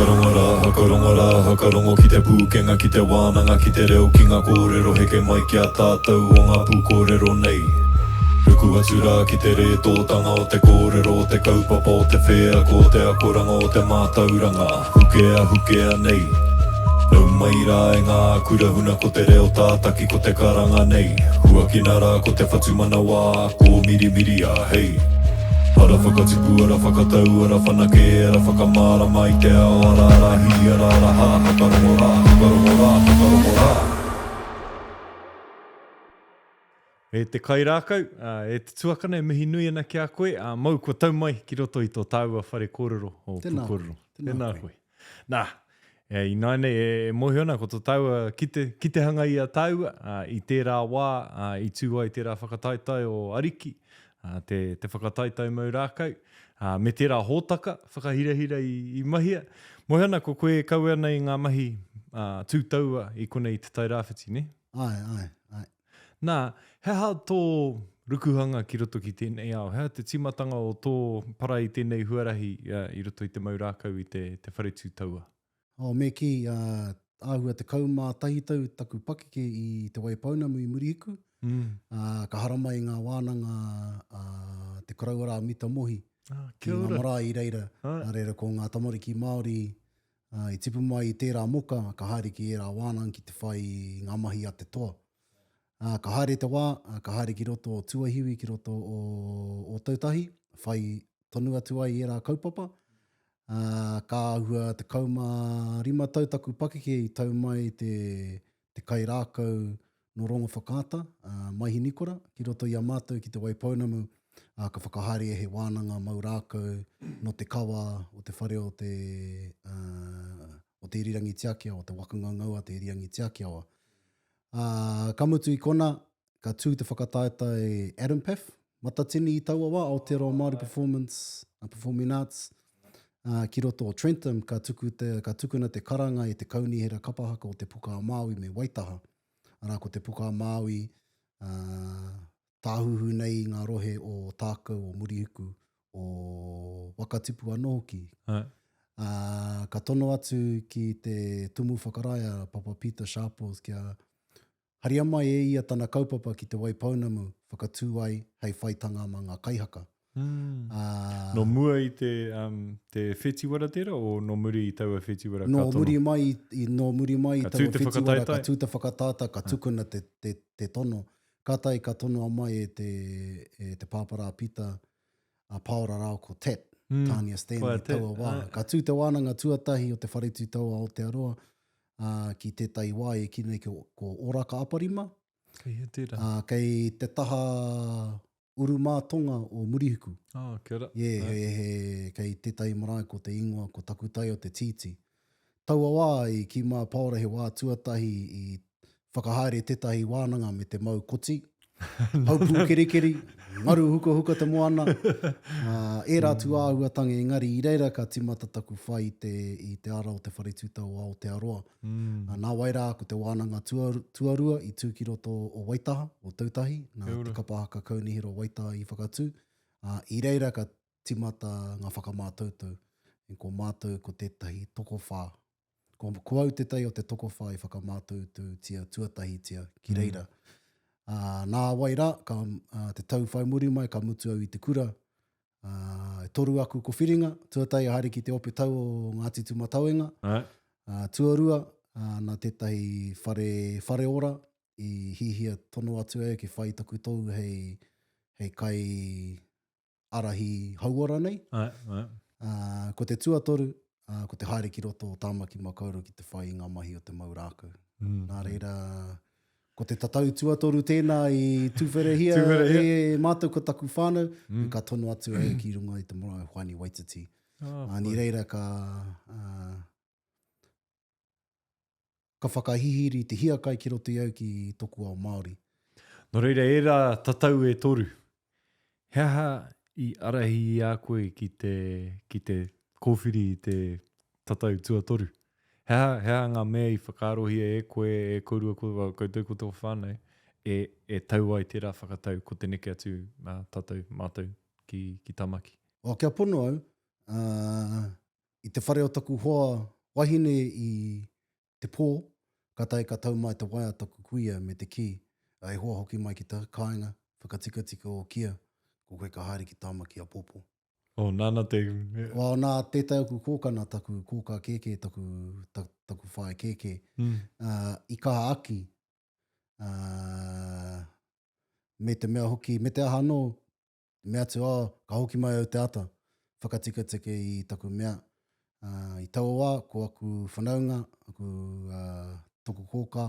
Hakarongo rā, hakarongo rā, hakarongo ki te pūkenga, ki te wānanga, ki te reo, ki ngā kōrero heke mai ki a tātou o ngā pūkōrero nei. Ruku atu rā ki te rētōtanga o te kōrero, o te kaupapa, o te wheako, o te akoranga, o te mātauranga, hukea, hukea nei. Nau mai rā e ngā kura huna ko te reo tātaki ko te karanga nei. Huakina rā ko te whatumanawa kōmirimiria, hei. Ara whakatipu, ara whakatau, ara whanake, ara whakamārama i te ao, ara ara hī, ara ara hā, whakarongo rā, whakarongo rā, whakarongo rā. E te kairākau, e te tuakana e mihi nui ana ki a koe, ā, mau kua tau mai ki roto i tō tāua whare kōrero o Tēnā koe, Pūkōrero. tēnā Tēnā koe. koe. Nā, e, ināianei e, e mōhio ana ko tō tāua kite, kitehanga i a tāua, ā, i tērā wā, ā, i tū ai tērā whakataetae o Ariki, ā, te, te whakataetae mau rākau, ā, me tērā hōtaka whakahirahira i, i mahia. Mōhio ana ko koe e kawe ana i ngā mahi, ā, tū taua i konei i Te Tairāwhiti, nē? Āe, āe, āe. Nā, he aha tō rukuhanga ki roto ki tēnei ao? He aha te tīmatanga o tō para i tēnei huarahi i roto i te mau rākau i te, te whare tū taua? Oh, me kī, āhua 11 tau taku pakeke i Te Waipounamu i Murihiku, mm. ā, ka haramai i ngā wānanga a te koroua rā Mita Mohi ah, ki ngā marae i reira. Ah. Nā reira, ko ngā tamariki Māori Ā, i tipu mai i tērā moka, ka haere ki ērā wānanga ki te whai i ngā mahi a te toa. Ā, ka haere te wā, ā, ka haere ki roto o Tuahiwi, ki roto o Ōtautahi, whai tonu atu ai i ērā kaupapa. Ā, ka āhua 15 tau taku pakeke i tau mai te, te kairākau nō Rongowhakaata, a Maihi Nikora, ki roto i a mātou ki Te Waipounamu, ā, ka whakahaerea he wānanga mau rākau nō te kawa o te whare o te, ā, o Te Irirangi Tiakiawa, o te waka ngaungau a Te Irirangi Tiakiawa. Ā, ka mutu i konā, ka tū te whakataetae ADAMPAF, Matatini i taua wā, Aotearoa Māori Performance, Performing Arts, ā, ki roto o Trentham, ka tuku te, ka tukuna te karanga e te Kaunihera Kapa Haka o Te Puka-a-Māui me Waitaha. Arā, ko Te Puka-a-Māui, ā, tāhuhu nei i ngā rohe o Tākau, o Murihiku, o Wakatipu anō hoki. Ā. Ā, ka tono atu ki te Tumu Whakarae a Papa Peter Sharples kia Haria mai e ia tana kaupapa ki Te Waipounamu whakatū ai hei whaitanga mā ngā kaihaka. Ā. Nō mua i te, um, te whetiwara tērā o nō muri i taua whetiwara ka Nō tono? muri mai i, nō muri mai i Ka tū taua te whetiwara ka whakataetae? tū te whakataetae, ka tukuna te, te, te tono. Kātahi ka tonoa mai e te, e te pāpara a Pita, a Paora rāua ko Tat, Mm, Tania Stanley, Whaea Tat, taua wā. āe. Ka tū te wānanga tuatahi o Te Whare Tū Taua Aotearoa, ā, ki tētahi wā e kī nei ko, ko Oraka Aparima. Kei hea tērā? Ā, kei te taha uru mā tonga o Murihiku. Oh, kia ora. Yeah, he, he, kei tētahi marae ko te ingoa ko Takutai o te Tīti. Taua wā i kī mā Paora he wā tuatahi i whakahaere tētahi wānanga me te mau koti, haupū kerikeri, ngaru hukahuka te moana, ā, ērā atu āhuatanga engari i reira ka tīmata taku whai i te, i te ara o Te Whare Tūtau o Aotearoa. Mm. Ā, nāwai rā ko te wānanga tua, tuarua i tū ki roto o Waitaha, o Tautahi, nā Te Kapa Haka Kaunihera o Waitaha i whakatū, ā, i reira ka tīmata ngā whakamātautau, ko mātou ko tētahi tokowhā Ko, ko au tētahi o te tokowhā i whakamātautautia tuatahitia ki reira. Mm. Ā, nā wai rā, ka, ā, te tau whai muri mai ka mutu au i te kura, ā, e toru aku kowhiringa, tuatahi haere ki te ope tau o Ngāti Tūmatauenga, Right. ā, tuarua, ā, nā tētahi whare, whare ora i hihia tono atu au ki whai taku tou hei, hei kai ārahi hauora nei. Āe, āe. Ā, ko te tuatoru, ā, ko te haere ki roto o Tāmaki Makaurau ki te whai i ngā mahi o te mau rākau. Mm. Nā reira, ko te tatau tuatoru tēnā i tuwherahia Tuwherahia. e mātou ko taku whānau, Mm. ka tono atu au ki runga i te marae o Hoani Waititi. Oh, Ā, nī reira ka, ā, ka whakahihiri te hiakai ki roto i au ki toku ao Māori. Nō reira, ērā tatau e toru, he aha i arahi i a koe ki te, ki te kōwhiri i te tatau tuatoru? He aha, he aha ngā mea i whakaarohia e koe, e kōrua ko, well, koutou ko tō whānau, e, e tau ai tērā whakatau ko te neke atu ā, tātou, mātou ki, ki Tamaki? Oh, kia pono au, ā, I te whare o taku hoa wahine i te pō, katahi ka tau mai te waea taku kuia me te kī, E hoa hoki mai ki te kāinga, whakatikatika o kia, ko koe ka haere ki Tāmaki apopo. Oh, nāna te... Well, nā tētahi oku kōka, nā taku kōkā kēkē, taku, ta, taku whaea kēkē, mm. uh, i kaha aki, uh, me te mea hoki, me te aha anō, mea atu, oh, ka hoki mai au te ata, whakatikatika i taku mea. Uh, I taua wā, ko aku whanaunga, aku, uh, toku kōkā,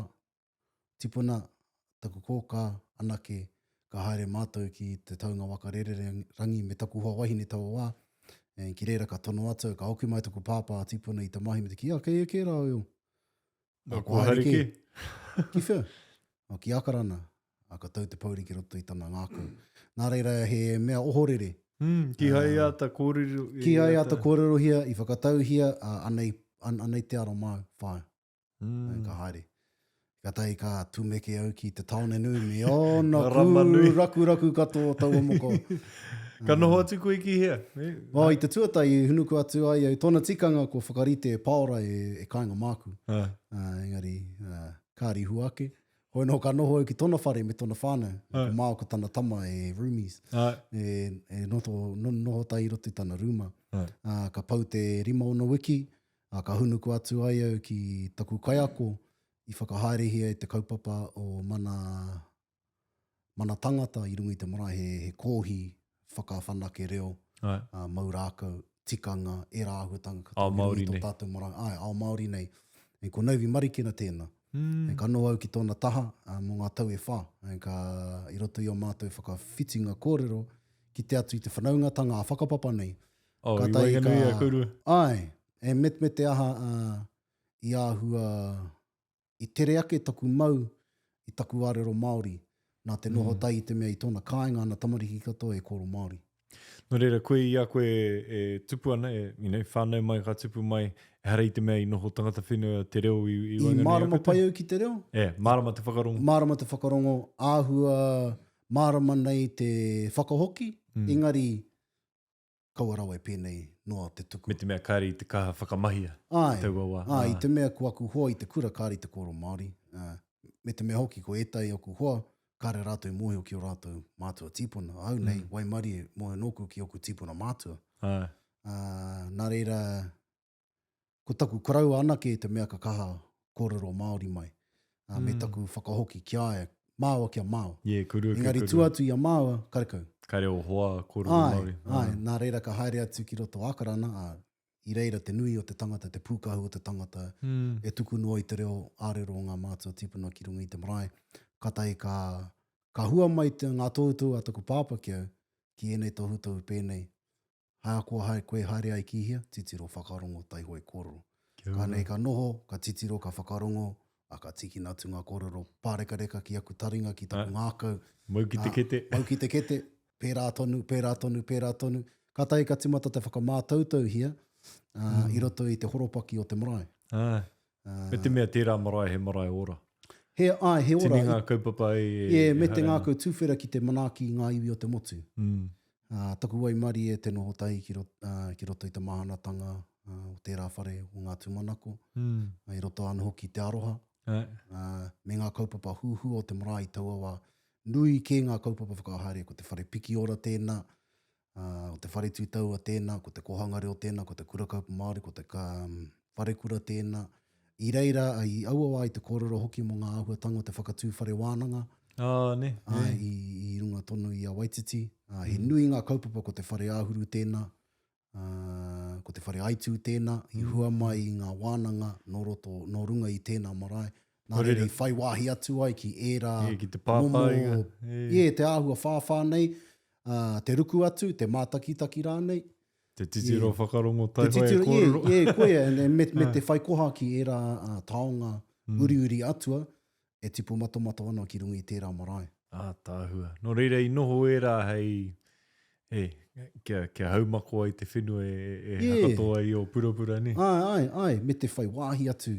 tipuna, taku kōkā anake, ka haere mātou ki te taunga waka rererangi me taku hoa wahine taua wā, and ki reira ka tono atu, ka hoki mai taku pāpā tipuna i te mahi me te kī, ah, kei eke rā au. Nā, kua haere kē. Ki whea? Oh, ki Akarana. A, ka tau te pouri ki roto i tana ngākau. Nā reira, he mea ohorere. Mm, kīhai āta kōrero. Kīhai āta kōrerohia, i whakatauhia, anei, anei te ara māu, whāia. Mm. Ka haere. Katahi ka tumeke au ki te taone nui me ōna kūrakuraku katoa o taua moko. Ka noho atu koe ki hea? Oh, i te tuatahi i hunuku atu ai au. Tōna tikanga kua whakarite e Paora e, e kāinga māku. Uh. Uh, engari, uh, kāre i hua ake. Hoi noho ka noho au ki tōna whare me tōna whānau. Uh. Ko māua ko tana tama e roomies. Uh. E, e noto, no, noho tahi i roto i tana rūma. Uh. Uh, ka pau te rima ono wiki, Ā, ka hunuku atu ai au ki taku kaiako i whakahaerehia e te kaupapa o Mana, Mana Tangata i runga i te marae, he, he kōhi whakawhanake reo, Āe. ā, mau rākau, tikanga, ērā āhuatanga katoa Ao i runga i Māori tō nei. tātou marae. Āe, ao Māori nei. E, ko Novi Marikina tēnā. Mm. E, ka noho au ki tōna taha, ā, mō ngā tau e whā. E, ka, i roto i ō mātou whakawhitinga kōrero, kite atu i te whanaungatanga ā-whakapapa nei, Oh, i waenganui i a kōrua. Āe, e me, me te aha uh, i āhua, i tere ake taku mau i taku arero Māori, nā te noho mm. tai i te mea i tōna kāinga ana tamariki katoa e kōro Māori. Nō reira, koe i a koe e, e tupu ana, e, you know, whānau mai, ka tupu mai, ehara i te mea i noho tangata whenua te reo i, i waenganui I mārama pai au ki te reo. E, mārama te whakarongo. Mārama te whakarongo, āhua mārama nei te whakahoki, mm. engari kaua rawa e pēnei noa te tuku. Me te mea kāre i te kaha whakamahia i taua wā. Āe, i te mea ko aku hoa i te kura kāre i te kōrero Māori, me te mea hoki ko ētahi o aku hoa kāre rātou i mōhio ki ō rātou mātua tīpuna. Ahau nei, waimarie, mōhio nōku ki ōku tīpuna mātua. Āe. Nā reira, ko taku koroua anake te mea ka kaha kōrero Māori mai, ā, me taku whakahoki ki a ia, māua ki a māua. Yeah, korua ki Engari korua. tua atu i a māua, karekau. Kare o hoa kōrero Āe, Māori. āe, nā reira ka haere atu ki roto Ākarana, ā, i reira te nui o te tangata, te pūkahu o te tangata, e tuku noa i te reo ārero o ngā mātua tīpuna ki runga i te marae. Kātahi ka, ka hua mai te, ngā tohutohu a taku pāpā ki au, ki ēnei tohutohu pēnei, Hai akoa hae koe haere ai ki hea, titiro whakarongo taihoe kōrero. Kia Ka ora. nei ka noho, ka titiro, ka whakarongo, a ka tīkina atu ngā kōrero pārekareka ki aku taringa, ki taku ngākau. Mau ki te kete. Mau ki te kete, pērā tonu, pērā tonu, pērā tonu. Kātahi ka timata te whakamātautauhia i roto i te horopaki o te marae. Āe. Me te mea tērā marae he marae ora. He, āe, he ora. Tini ngā kaupapa e, e, e me te ngākau tuwhera ki te manaaki i ngā iwi o te motu. Mm. Uh, taku waimarie te noho tahi ki, rot, uh, ki roto i te mahanatanga uh, o tērā whare o ngā tūmanako. Mm. Uh, I roto anō hoki te aroha. Ai. Uh, me ngā kaupapa huhua o te marae i taua wā. Nui kē ngā kaupapa whakahaere, ko te whare piki ora tēnā, uh, ko te whare tūtaua tēnā, ko te kōhanga reo tēnā, ko te kura kaupapa Māori, ko te um, wharekura tēnā. I reira, i aua wā i te kōrero hoki mō ngā āhuatanga o te whakatū whare wānanga. Ah, ne, ne. Ā, i, i runga tonu i a Waititi. Ā, he mm. nui ngā kaupapa ko te whare āhuru tēnā, ā, ko te whare aitū tēnā, i mm. hua mai i ngā wānanga nō roto, nō runga i tēnā marae. Nā reira i whai wāhi atu ai ki ērā yeah, ki te pāpā momo, yeah. te āhua whāwhā nei, uh, te ruku atu, te mātakitaki rānei. Te titiro yeah. whakarongo taihoe e kōrero. Yeah, yeah, koia, and, and me, me te whai koha ki ērā uh, taonga mm. uriuri atua e tipu matomato ana ki runga i tērā marae. Ātaahua. Nō reira i noho ērā hei, e, kia, kia haumako ai te whenua e, e yeah. hakato ai i ō purapura, nē? Āe, āe, āe, me te whai wāhi atu,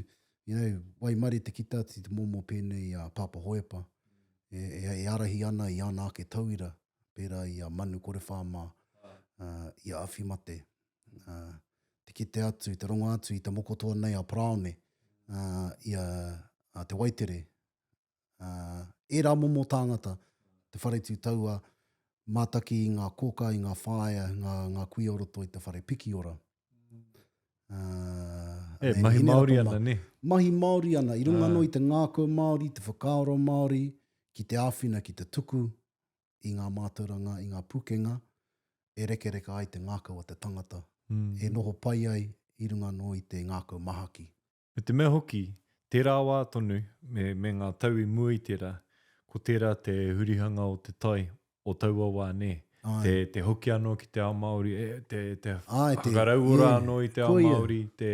you know, waimarie te kite atu i te momo pēnei a Pāpā Hoepa, e, e, e ārahi ana i āna ake tauira, pērā i a Manu Korewha mā, uh, i a Awhimate. Uh, Te kite atu, te rongo atu i te mokotoa nei a Paraone, ā, i a, a Te Waitere, ā, ērā momo tāngata, te whare tū taua, mātaki i ngā kōka, i ngā whāea, ngā, ngā kuia o roto i te whare pikiora. Ā, E, mahi Māori ana, nē? Mahi Māori ana, i runga anō i te ngākau Māori, te whakaaro Māori, ki te āwhina, ki te tuku i ngā mātauranga, i ngā pukenga, e rekereka ai te ngākau o te tangata, mm. e noho pai ai i runga anō i te ngākau mahaki. Me te mea hoki, tērā wā tonu, me, me ngā tau i mua i tērā, ko tērā te hurihanga o te tai o taua wā, nē? Te, te hoki anō ki te ao Māori, e, te, te Ai, te whakarauora yeah, anō i te ao Māori, te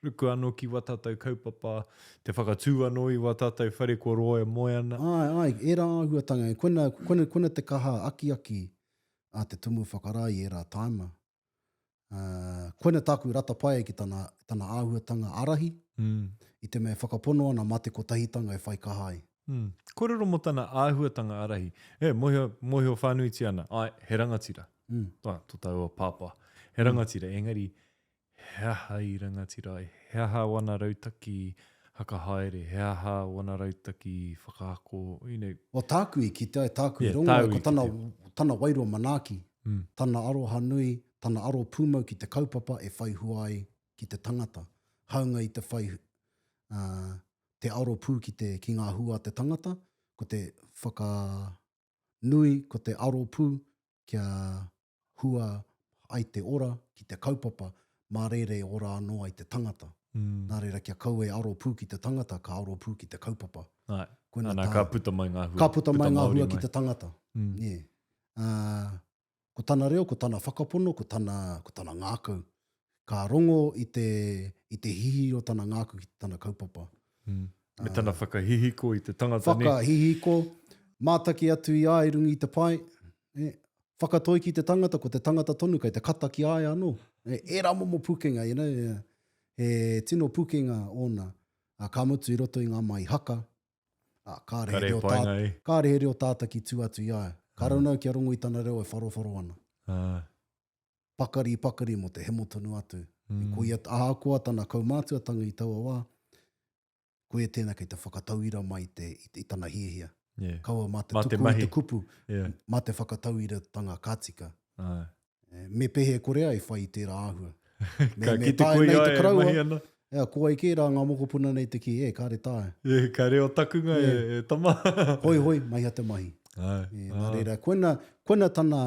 ruku anō ki wā tātou kaupapa, te whakatū anō i wā tātou whare kua roa e moe ana. Ai, ai, ērā āhuatanga, koina, koina, koina te kaha akiaki a te Tumu Whakarae i ērā tāima. Uh, koina tāku rata pai ki tana, tana āhuatanga ārahi, mm. i te mea e whakapono ana mā te kotahitanga e whai kaha ai. Mm. Kōrero mō tana āhuatanga ārahi. E, mōhio, mōhio whānuitia ana, ai, he rangatira. Mm. Ah, tō tāua pāpā. He mm. rangatira, engari, he aha i rangatira ai? He aha wana rautaki hakahaere? He aha wana rautaki whakaako? You know. Well, tāku i kite ai, tāku i rongo ai, ko tana, tana wairua manaaki, mm. tana aroha nui, tana aro pūmau ki te kaupapa e whai hua ai ki te tangata. Hāunga i te whai, uh, te aro pū ki, te, ki ngā hua a te tangata, ko te whakanui, ko te aro pū kia hua ai te ora ki te kaupapa, mā reira e ora anō ai te tangata. Mm. Nā reira, kia kaua e aro pū ki te tangata, ka aro pū ki te kaupapa. Ai. Koina tā, ka puta mai ngā hua. Ka puta mai ngā hua ki te tangata. Mm. Yeah. Uh, ko tana reo, ko tana whakapono, ko tana, ko tana ngākau. Ka rongo i te, i te hihi o tana ngākau ki tana kaupapa. Mm. Me tana whakahihiko i te tangata. Whakahihiko, mātaki atu i a i runga i te pae, e, whakatoi ki te tangata, ko te tangata tonu kei te kata ki a ia anō. E, ērā momo pūkenga, you know, e, he tino pūkenga ōna. A, ka mutu i roto i ngā mahi haka, a, kāre he reo tā, e. kāre he reo tātaki tū atu i a ia. Ka mm. raunau kia rongo i tana reo e wharowharo ana. Ah. Pakari, pakari mō te hemo tonu atu. Mm. Ko ia, ahakoa tana kaumātuatanga i taua wā, koia tēnā kei te whakatauira mai te, i, i tana hiahia. Yeah. Kaua mā te mā tuku te i te kupu, yeah. mā te whakatauiratanga ka tika. Ah. Me pēhea e kore ai whai i tērā āhua. Me, ka kite koe i a e mahi ana. Ea, ko wai kē rā ngā mokopuna nei te kī, e, kāre taea. E, ka reo takunga yeah. e, e tama. hoi, hoi, mahia te mahi. Ai. E, nā reira, koina, koina tana,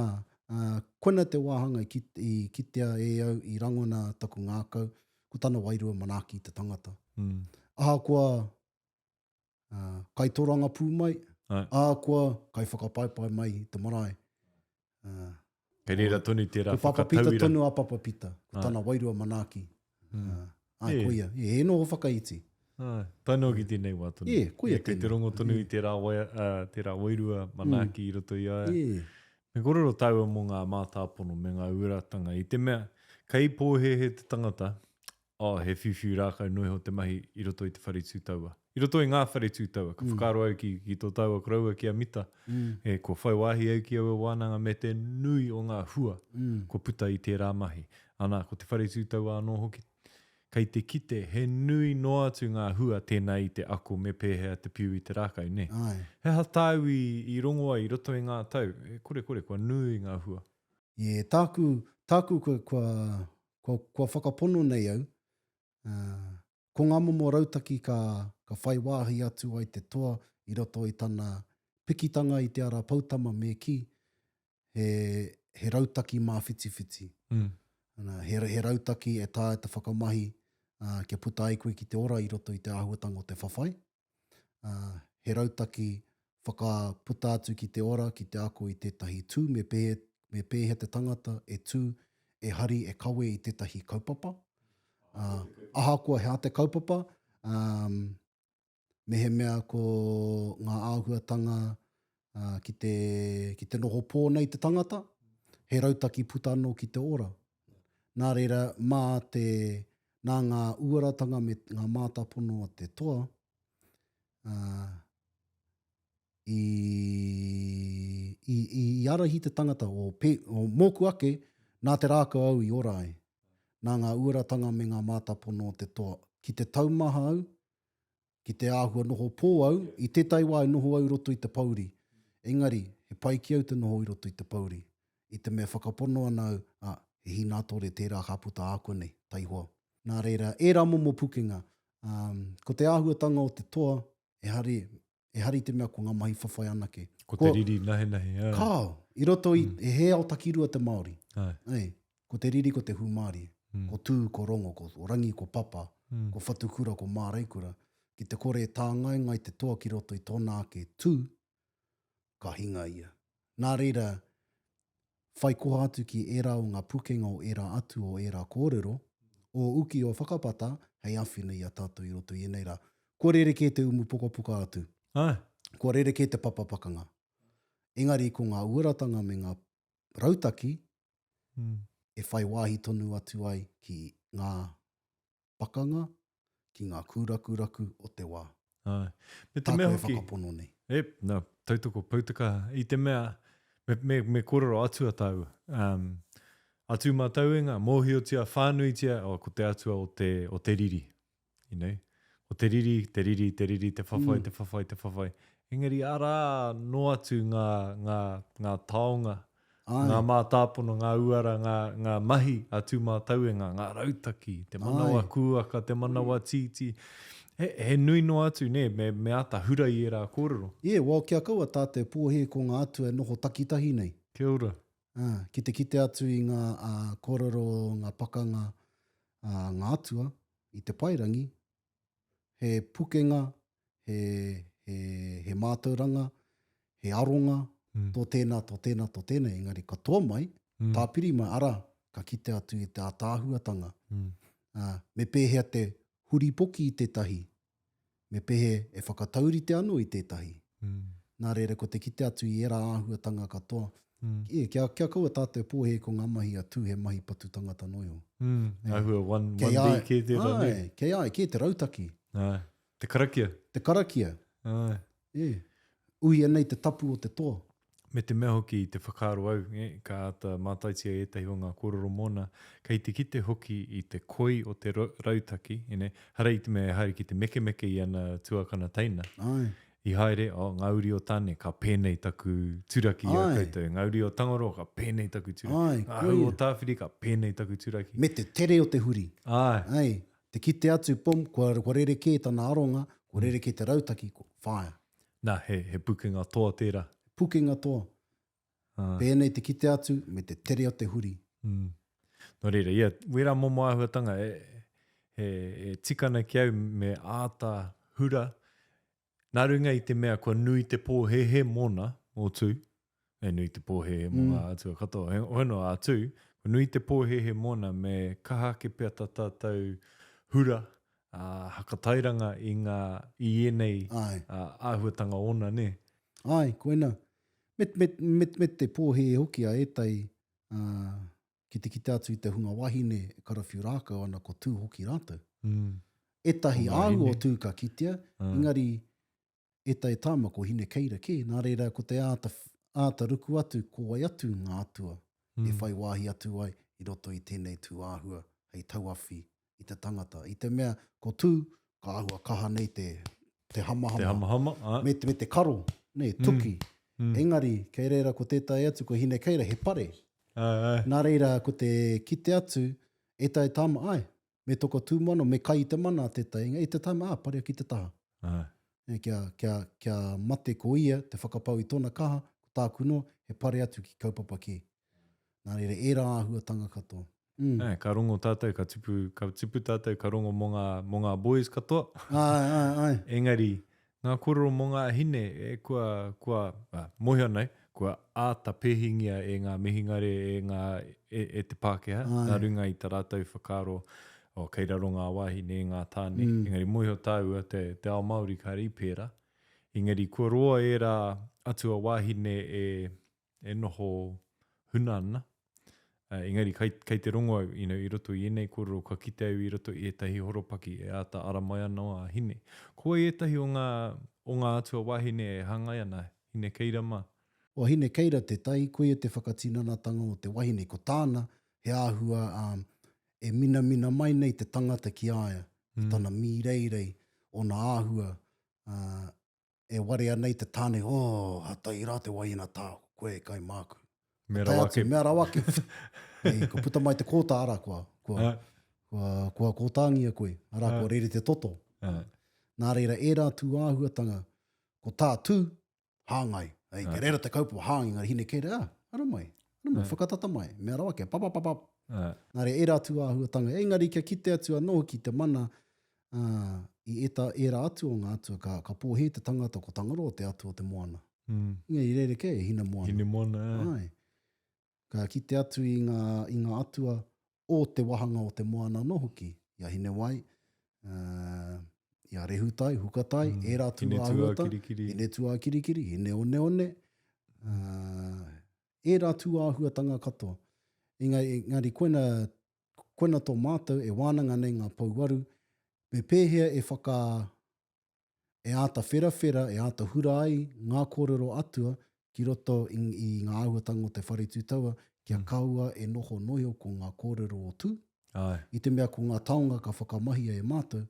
uh, koina te wāhanga i, kit, i kitea e au, i rangona taku ngākau, ko tana wairua manaaki i te tangata. Mm. Ahakoa uh, kaitorangapū mai, Ai. ahakoa kaiwhakapaepae mai i te marae. Uh, Kei reira tonu tērā ko Papa Pita tonu a Papa Pita, ko tana wairua manaaki. Mm. Uh, ai, yeah. koia. E, he noho whakaiti. Ai, tae noa ki tēnei wā tonu. Yeah, koia yeah, kei te rongo tonu i tērā, waia, uh, tērā wairua manaaki mm. i roto i a ia. Yeah. Me kōrero tāua mō ngā mātāpono me ngā uaratanga i te mea, kei pōhēhē te tangata, oh, he whiuwhiu rākau noa iho te mahi i roto i te whare tū taua. I roto i ngā whare tū taua, ka whakaaro au ki, ki tō tāua koroua ki a Mita, e, kua whai wāhi au ki aua wānanga me te nui o ngā hua kua puta i tērā mahi. Ana, ko te whare tū taua anō hoki Kei te kite, he nui noa atu ngā hua tēnā i te ako me pēhea te piu i te rākau, nē? Āe. He aha tāu i, i rongo ai i roto i ngā tau? E kore, kore, kua nui ngā hua. Yeah, tāku, tāku kua, kua, kua, kua whakapono nei au, uh, ko ngā momo rautaki ka, ka whai wāhi atu ai te toa i roto i tana pikitanga i te ara poutama me kī, he, he rautaki māwhitiwhiti. Mm. Ana, he, he rautaki e taea te whakamahi uh, kia puta ai koe ki te ora i roto i te āhuatanga o te whawhai. Uh, he rautaki whakaputa atu ki te ora, ki te ako i tētahi tū, me pēhea, me pēhea te tangata e tū, e hari, e kawe i tētahi kaupapa. Uh, ahakoa he aha te kaupapa, um, mehemea ko ngā āhuatanga ki te, ki te noho pō nei te tangata, he rautaki puta anō ki te ora. Nā reira, mā te, nā ngā uaratanga me ngā mātāpono a te toa, uh, i, i, i, i arahi te tangata o, pe, o mōku ake, nā te rākau au i ora ai. Nā ngā uaratanga me ngā mātāpono o te toa. Ki te taumaha au, ki te āhua noho pō au, i tētahi wā i noho au i roto i te pouri. Engari, he pai ki au te noho i roto i te pouri. I te mea whakapono ana au, ā, he hīnātore tērā ka puta ākuanei, taihoa. Nā reira, ērā momo pukenga, ā, ko te āhuatanga o te toa, ehara, ehara i te mea ko ngā mahi whawhai anake. Ko te riri nahenahe, āe. Kāo! I roto i, he ao takirua te Māori. Āe. Āe. Ko te riri ko te hūmārie. Ko Tū, ko Rongo, ko Rangi, ko Papa, ko Whatukura, ko Māreikura. Ki te kore e tāngaengae te toa ki roto i tōna ake tū, ka hinga ia. Nā reira, whai koha atu ki ērā o ngā pukenga o ērā atu o ērā kōrero, o uki o whakapata hei āwhina i a tātou i roto i ēnei rā. Kua rerekē te umu pokapoka atu. Āe. Kua rerekē te papa pakanga. Engari ko ngā uaratanga me ngā rautaki e whai wāhi tonu atu ai ki ngā pakanga, ki ngā kūrakuraku o te wā. Āe. Me te mea Tāku e hoki. whakapono nei. E, nā, tautoko poutaka i te mea, me, me, me kōrero atua tāua. Um, a Tūmatauenga, mōhiotia whānuitia, oh, ko te atua o te, o te riri. You know? Ko te riri, te riri, te riri, te whawhai, mm. te whawhai, te whawhai. Engari arā noa atu ngā, ngā, ngā taonga, Ai. ngā mātāpono, ngā uara, ngā, ngā mahi a Tūmatauenga, ngā rautaki, te manawa Ai. kūaka, te manawa tītī. He, he nui noa atu, nē, me, me āta hura i ērā kōrero. Yeah, well, kia kaua tātou pōhē ko ngā atua e noho takitahi nei. Kia ora. Ā, ki te kite atu i ngā ā, kōrero o ngā pakanga a ngā atua i te paerangi, he pukenga, he, he, he mātauranga, he aronga mm. tō tēnā, tō tēnā, tō tēnā, engari katoa mai, mm. tāpiri mai, arā, ka kite atu i te ātaahuatanga. Mm. Ā, me pēhea te huripoki i tētahi, me pēhea e whakataurite anō i tētahi. Mm. Nā reira, ko te kite atu i ērā āhuatanga katoa, mm. e, kia, kia kaua tātou pōhē ko ngā mahi a Tū he mahi patu tangata noa iho. Mm. E. Āhua one, Kei one a, D kē tērā, nē? Āe, kei a ia kē te rautaki. Āe. Te karakia. Te karakia. Āe. E. Uhia nei te tapu o te toa. Me te mea hoki i te whakaaro au, e, ka āta mātaitia ētahi o ngā kōrero mōna, kei te kite hoki i te koi o te rautaki, ine, hara i te mea e haere ki te mekemeke i ana tuakana teina. Āe. I haere, oh, ngā uri o Tāne, ka pēnei taku turaki i a Āe. koutou. Ngā uri o Tangaroa, ka pēnei taku turaki. Āe, Ngā hau o koia. Tāwhiri, ka pēnei taku turaki. Me te tere o te huri. Āe. Āe. Te kite atu, pum, kua, kua rerekē tana aronga, kua rerekē te rautaki, ko, whāia. Nā, he, he pukenga toa tērā. Pukenga toa. Ā. Pēnei te kite atu, me te tere o te huri. Mm. Nō reira, ia, wērā momo āhuatanga, e, e, e tika ana ki au me āta hura, nā runga i te mea kua nui te pōhēhē mōna, mō Tū, e nui te pōhēhē mō ngā atua katoa, he, hono a Tū, kua nui te pōhēhē mōna me kaha ake pea tā tātou hura, ā, hakatairanga i ngā, i ēnei Āe. ā, āhuatanga ōna, nē? Āe, koina. Me, me, me, me te pōhēhē hoki a ētahi, ā, ki te kite atu i te hunga wahine e karawhiu rākau ana ko Tū hoki rātou. Mm. Ētahi Ko ngā āhua o hine. Tū ka kitea, Ā. engari ētahi tāma ko Hine Keira kē, nā reira ko te āta, āta ruku atu ko wai atu ngā atua Mm. e whai wāhi atu ai i roto i tēnei tū āhua hei tauawhi i te tangata. I te mea, ko Tū, ka āhua kaha nei te, te hamahama. Te hamahama, āe. Me, me te karo, nē, tuki. Mm. Engari, kei reira ko tētahi atu, ko Hinekeira, he pare. Āe, āe. Nā reira, ko te kite atu, ētahi tāma, āe, me toko tūmano, me kai i te mana a tētahi, engari, i te tāma, ā, parea ki te taha. Āe. Nē, kia, kia, kia mate ko ia te whakapau i tōna kaha, ko tāku noa, he pare atu ki kaupapa kē. Nā reira, ērā āhuatanga katoa. Mm. Āe, ka rongo tātou, ka tupu, ka tupu tātou, ka rongo mō ngā, mō ngā boys katoa. Āe, āe, āe. Engari, ngā kōrero mō ngā hine, e, kua, kua, ā, mōhio nei, kua āta pēhingia e ngā mihingare, e ngā, e, e te Pākehā, Āe. nā runga i tā rātou whakaaro, oh, kei raro ngā wāhine i ngā tāne. Mm. Engari, mōhio tāua, te, te ao Māori kāre i pērā. Engari, kua roa ērā atua wāhine e, e noho huna ana. Uh, engari, kei, kei te rongo au, you know, i roto i ēnei kōrero, kua kite au i roto i ētahi horopaki e āta ara mai ana a Hine. Ko wai ētahi o ngā, o ngā atua wāhine e hāngai ana, Hine Keira mā? O Hine Keira te tai, koia te whakatinanatanga o te wahine. Ko tāna, he āhua, um, e minamina mai nei te tangata ki a ia, i tana mīreirei, ōna āhua, ā, e warea nei te tāne, oh, hata i rā te waiina tā, koe e kai māku. Mea rawa ake. Mea rawa ake. Ei, ka puta mai te kōtā, arā, kua, kua, kua, kua kōtāngia koe, arā, kua rere te toto. Nā reira, ērā tū āhuatanga, ko tā tū, hāngai. Ei, kei reira te kaupapa hāngai, engari hine kē rā, ara mai, ara mai, whakatata mai, mea rawa ake, pa, pa, pa, pa. Nā reira, ērā tū āhuatanga, engari kia kite atu anō hoki te mana, ā, i ēta, ērā atu o ngā atua, ka, ka pōhē te tangata ko Tangaroa te atua o te moana. Mm. Engari rerekē, e Hinemoana. Hinemoana, ā. Āe. Ka kite atu i ngā, i ngā atua o te wahanga o te moana anō hoki, i a Hinewai, ā, i a Rehutai, Hukatai, mm. ērā tū āhuata, Hinetūākirikiri, Hineoneone, ā, ērā tū āhuatanga katoa. Engari, engari koina, koina tō mātou e wānanga nei ngā pouaru, me pēhea e whaka, e āta wherawhera, e āta hura ai ngā kōrero atua ki roto i, i ngā āhuatanga o te whare tū taua, kia mm. kaua e noho noio ko ngā kōrero o tū. Ai. I te mea ko ngā taonga ka whakamahia e mātou,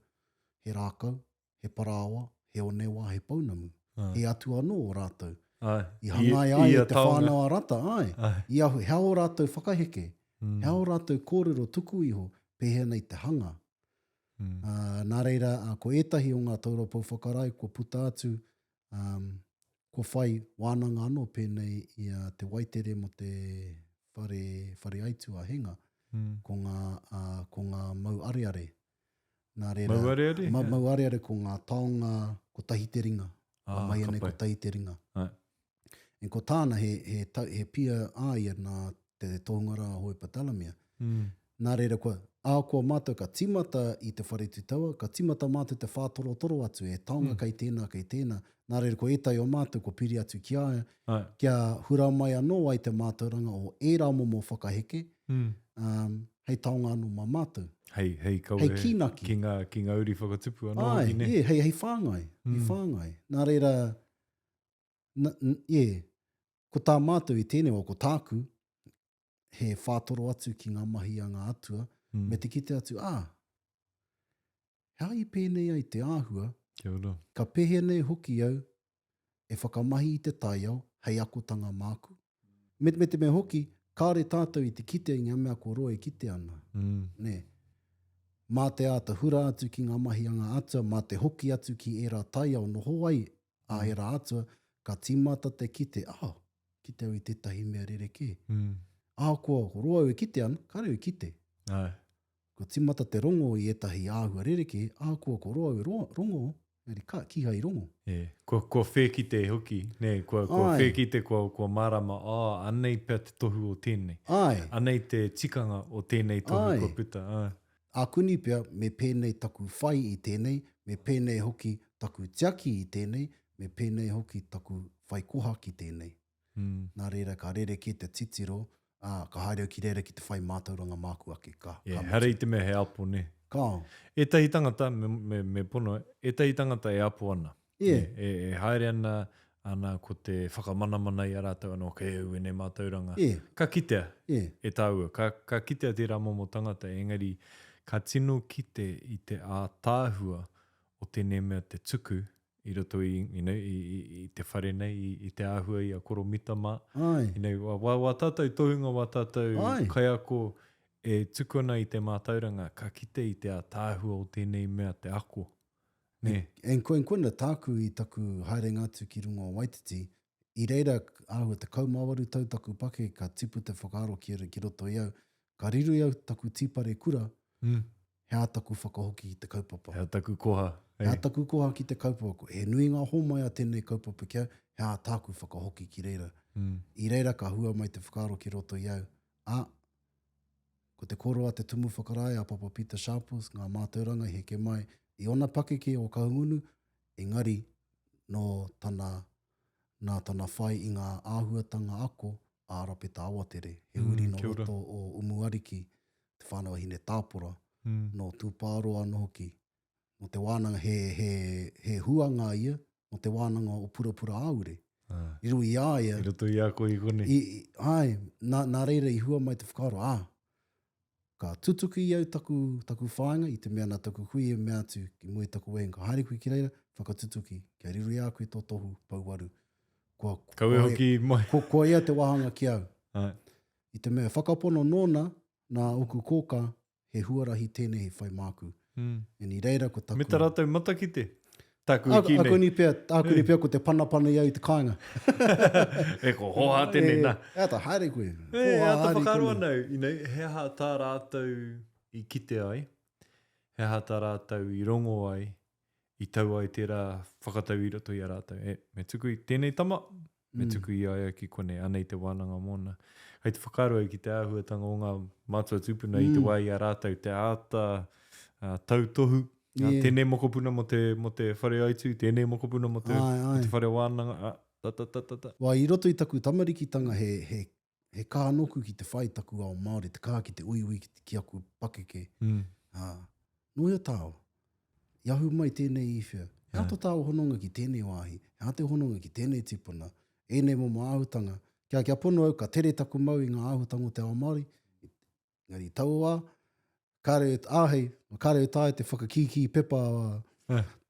he rākau, he parāoa, he onewa, he pounamu. Ai. He atua anō o rātou. Ai. I hangaia ai e te whānau a Rata, ai. ai. I ahu, hea o rātou whakaheke, mm. hea o rātou kōrero tuku iho, pēhea nei te hanga. Mm. Ā, nā reira, ā, ko ētahi o ngā taura pou whakarae kua puta atu, ā, kua whai wānanga anō pēnei i a Te Waitere mō te whare, whare aitu a Henga, mm. ko ngā, ā, ko ngā mau areare. Nā reira, mau areare? Ma, mau areare ko ngā taonga kotahi te ringa. Ah, mai anei kotahi te ringa. Ai. And ko tāna, he, he, ta, he pia a ia nā te tohunga rā Hohepa Delamere. Mm. Nā reira, kua, ahakoa mātou ka tīmata i te whare tūtaua, ka tīmata mātou te whātorotoro atu, e taonga mm. kei tēnā, kei tēnā. Nā reira, ko ētahi o mātou kua piri atu ki a ia, Ai. kia hura mai anō ai te mātauranga o ērā momo whakaheke, mm. um, hei taonga anō mā mātou. Hei, hei kawe, hei kīnaki. Ki ngā, ki ngā uri whakatupu anō. Ai, hoki, ne? yeah, hei, hei whāngai, mm. hei whāngai. Nā reira, na, yeah, ko tā mātou i tēnei wā, ko tāku, he whātoro atu ki ngā mahi a ngā atua, mm. me te kite atu, ah, he aha i pēnei ai te āhua, Kia ora. ka pēhea nei hoki au e whakamahi i te taiao hei akotanga māku. Me, me te mea hoki, kāore tātou i te kite i ngā mea kua roa e kite ana. Mm. Nē. Mā te āta hura atu ki ngā mahi a ngā atua, mā te hoki atu ki ērā taiao noho ai a ērā atua, ka tīmata te kite, ah, kite au i tētahi mea rerekē. Mm. Ahakoa, ko roa au e kite ana, kāre au i kite. Ai. Kua tīmata te rongo i ētahi āhua rerekē, ahakoa ko roa au e roa, rongo, engari ka, kīhai i rongo. E, kua, kua whēkite hoki, nē, kua, kua Āe. whēkite, kua, kua mārama, oh, anei pea te tohu o tēnei. Āe. Anei te tikanga o tēnei tohu Āe. kua puta, āe. Ākuni pea, me pēnei taku whai i tēnei, me pēnei hoki taku tiaki i tēnei, me pēnei hoki taku whai koha ki tēnei. Mm. Nā reira, ka rerekē te titiro, ā, ka haere au ki reira ki te whai mātauranga māku ake, ka, Yeah, ka mutu. hara i te mea he apo, nē. Kāo. Ētahi tangata, me, me, me pono, ētahi tangata e apo ana. Yeah. E, e haere ana, ana ko te whakamanamana i a rātou anō, kei au ēnei mātauranga. Yeah. Ka kitea yeah. e tāua, ka, ka kitea tērā momo tangata, engari ka tino kite i te ātaahua o tēnei mea te tuku i roto i, you know, i, i, i te whare nei, i, i te āhua i a Koro Mita mā. Ai. You know, wā, wā, wā tātou tohunga, wā tātou Ai. kaiako e tuku ana i te mātauranga, ka kite i te ātaahua o tēnei mea te ako. Nē. And ko, koina tāku i taku haerenga atu ki runga o Waititi, i reira āhua 18 tau taku pake ka tipu te whakaaro ki, ki roto i au, ka riro i au taku tīpare kura, mm. he aha taku whakahoki ki te kaupapa. He aha taku koha. He aha taku koha ki te kaupapa. He nui ngā hōmai a tēnei kaupapa ki au, he aha tāku whakahoki ki reira. Mm. I reira ka hua mai te whakaaro ki roto i au, a, Ko te koro a te Tumu Whakarae a Papa Pita Sharples ngā mātauranga i heke mai i ōna pakeke o Kahungunu, engari nō tana, nā tana whai i ngā āhuatanga ako a Arapeta Awatere, he uri nō roto o Umuariki, Te Whānau a Hinetāpora, nō Tūpāroa anō hoki. Nō te wānanga, he, he, he huanga ia mō te wānanga o Purapura Āure. Ah. I roto i a ia. I roto i a koe i konei. I, i, ai, nā, nā reira i hua mai te whakaaro, ah, Ka tutuki i au taku, taku whāinga, i te mea nā taku hui e mea atu i mua i taku wehenga, ka haere koe ki reira, whakatutuki, kia riro i a koe tō tohu pouwaru. Kua, Kaua kua, hoki mai. Ko, kua ia te wāhanga ki au. Ai. I te mea whakapono nōna, nā ōku kōkā, he huarahi tēnei hei whai māku. Mm. And i reira ko taku... Me ta rātou matakite. Tāku i kī nei. Akuni pea, akuni pea ko te panapana i au i te kāinga. E ko hoha tēnei nā. E ata haere koe. E ata whakaaro ana au, you know, he aha tā rātou i kite ai, he aha tā rātou i rongo ai, i tau ai tērā whakatau i roto i a rātou. E, me tuku i tēnei tama, me tuku i a ia ki konei, anei te wānanga mōna. Kei te whakaaro au ki te āhuatanga o ngā mātua tūpuna i te wā i a rātou te āta tautohu, yeah. tēnei mokopuna mō te, mō te whare aitu, tēnei mokopuna mō te, ai, ai. Mō te whare wānanga, ah, ta, ta, ta, ta, ta. Wā, i roto i taku tamarikitanga he, he, he kaha nōku ki te whai taku ao Māori, te kaha ki te uiui ki, ki aku pakeke. Mm. Ā, nō hea tāua? I ahu mai tēnei i whea? He aha tō tāua hononga ki tēnei wāhi? He aha te hononga ki tēnei tipuna? Ēnei momo āhuatanga. Kia, kia pono au, ka tere taku mau i ngā āhuatanga o te ao Māori. Engari i taua wā, kāre e āhei, kāre e taea te whakakīkī pepa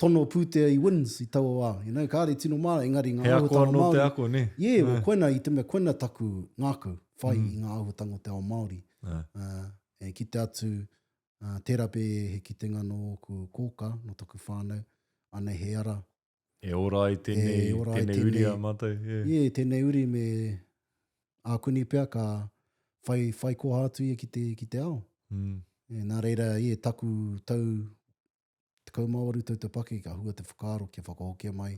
tono pūtea i WINZ i taua wā. You know, kāre tino mārama, engari ngā āhuatanga Māori. He ako anō te ako, nē? Yeah, well, koina, i te mea koina taku ngākau whai i ngā āhuatanga o te ao Māori. Uh, e kite atu, Ā, tērā pea he kitenga nō ōku kōkā, nō taku whānau, anei he ara. E ora ai tēnei, e ora ai tēnei uri a mātou. Yeah. Yeah, tēnei uri me ākuni pea ka whai, whai koha atu ia ki te, ki te ao. Mm. E, nā reira, yeah, taku tau, 18 tau te pake, ka hua te whakaaro kia whakahokia mai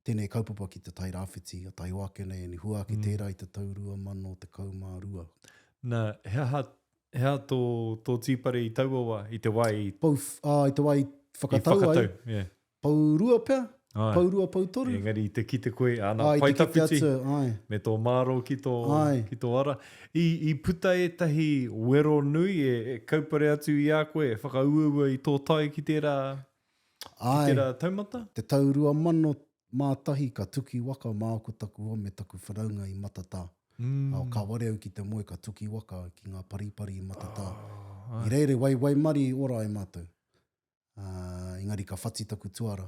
tēnei kaupapa ki te Tai Rāwhiti, a taihoa ake nei, and i hua ake mm. tērā i te tau 2012. Nā, he aha, he aha tō, tō tīpare i taua wā, i te wā i... Pou, ā, i te wā i whakatau ai. I whakatau, yeah. Pourua pea, ai. pourua, poutoru. Engari i te kite koe, ana, pai tawhiti, atu, ai. me tō māro ki tō, ai. ki tō ara. I, i puta ētahi wero nui e, e kaupare atu i a koe, e whakauaua i tō tae ki tērā, Ki tērā taumata? Te tau 2001 ka tuki waka māu ko taku hoa me taku whanaunga i Matatā. Mm. Ka ware au ki te moe ka tuki waka ki ngā paripari i Matatā. Oh, I reira wai waimarie i ora ai mātou. Uh, engari ka whati taku tuara.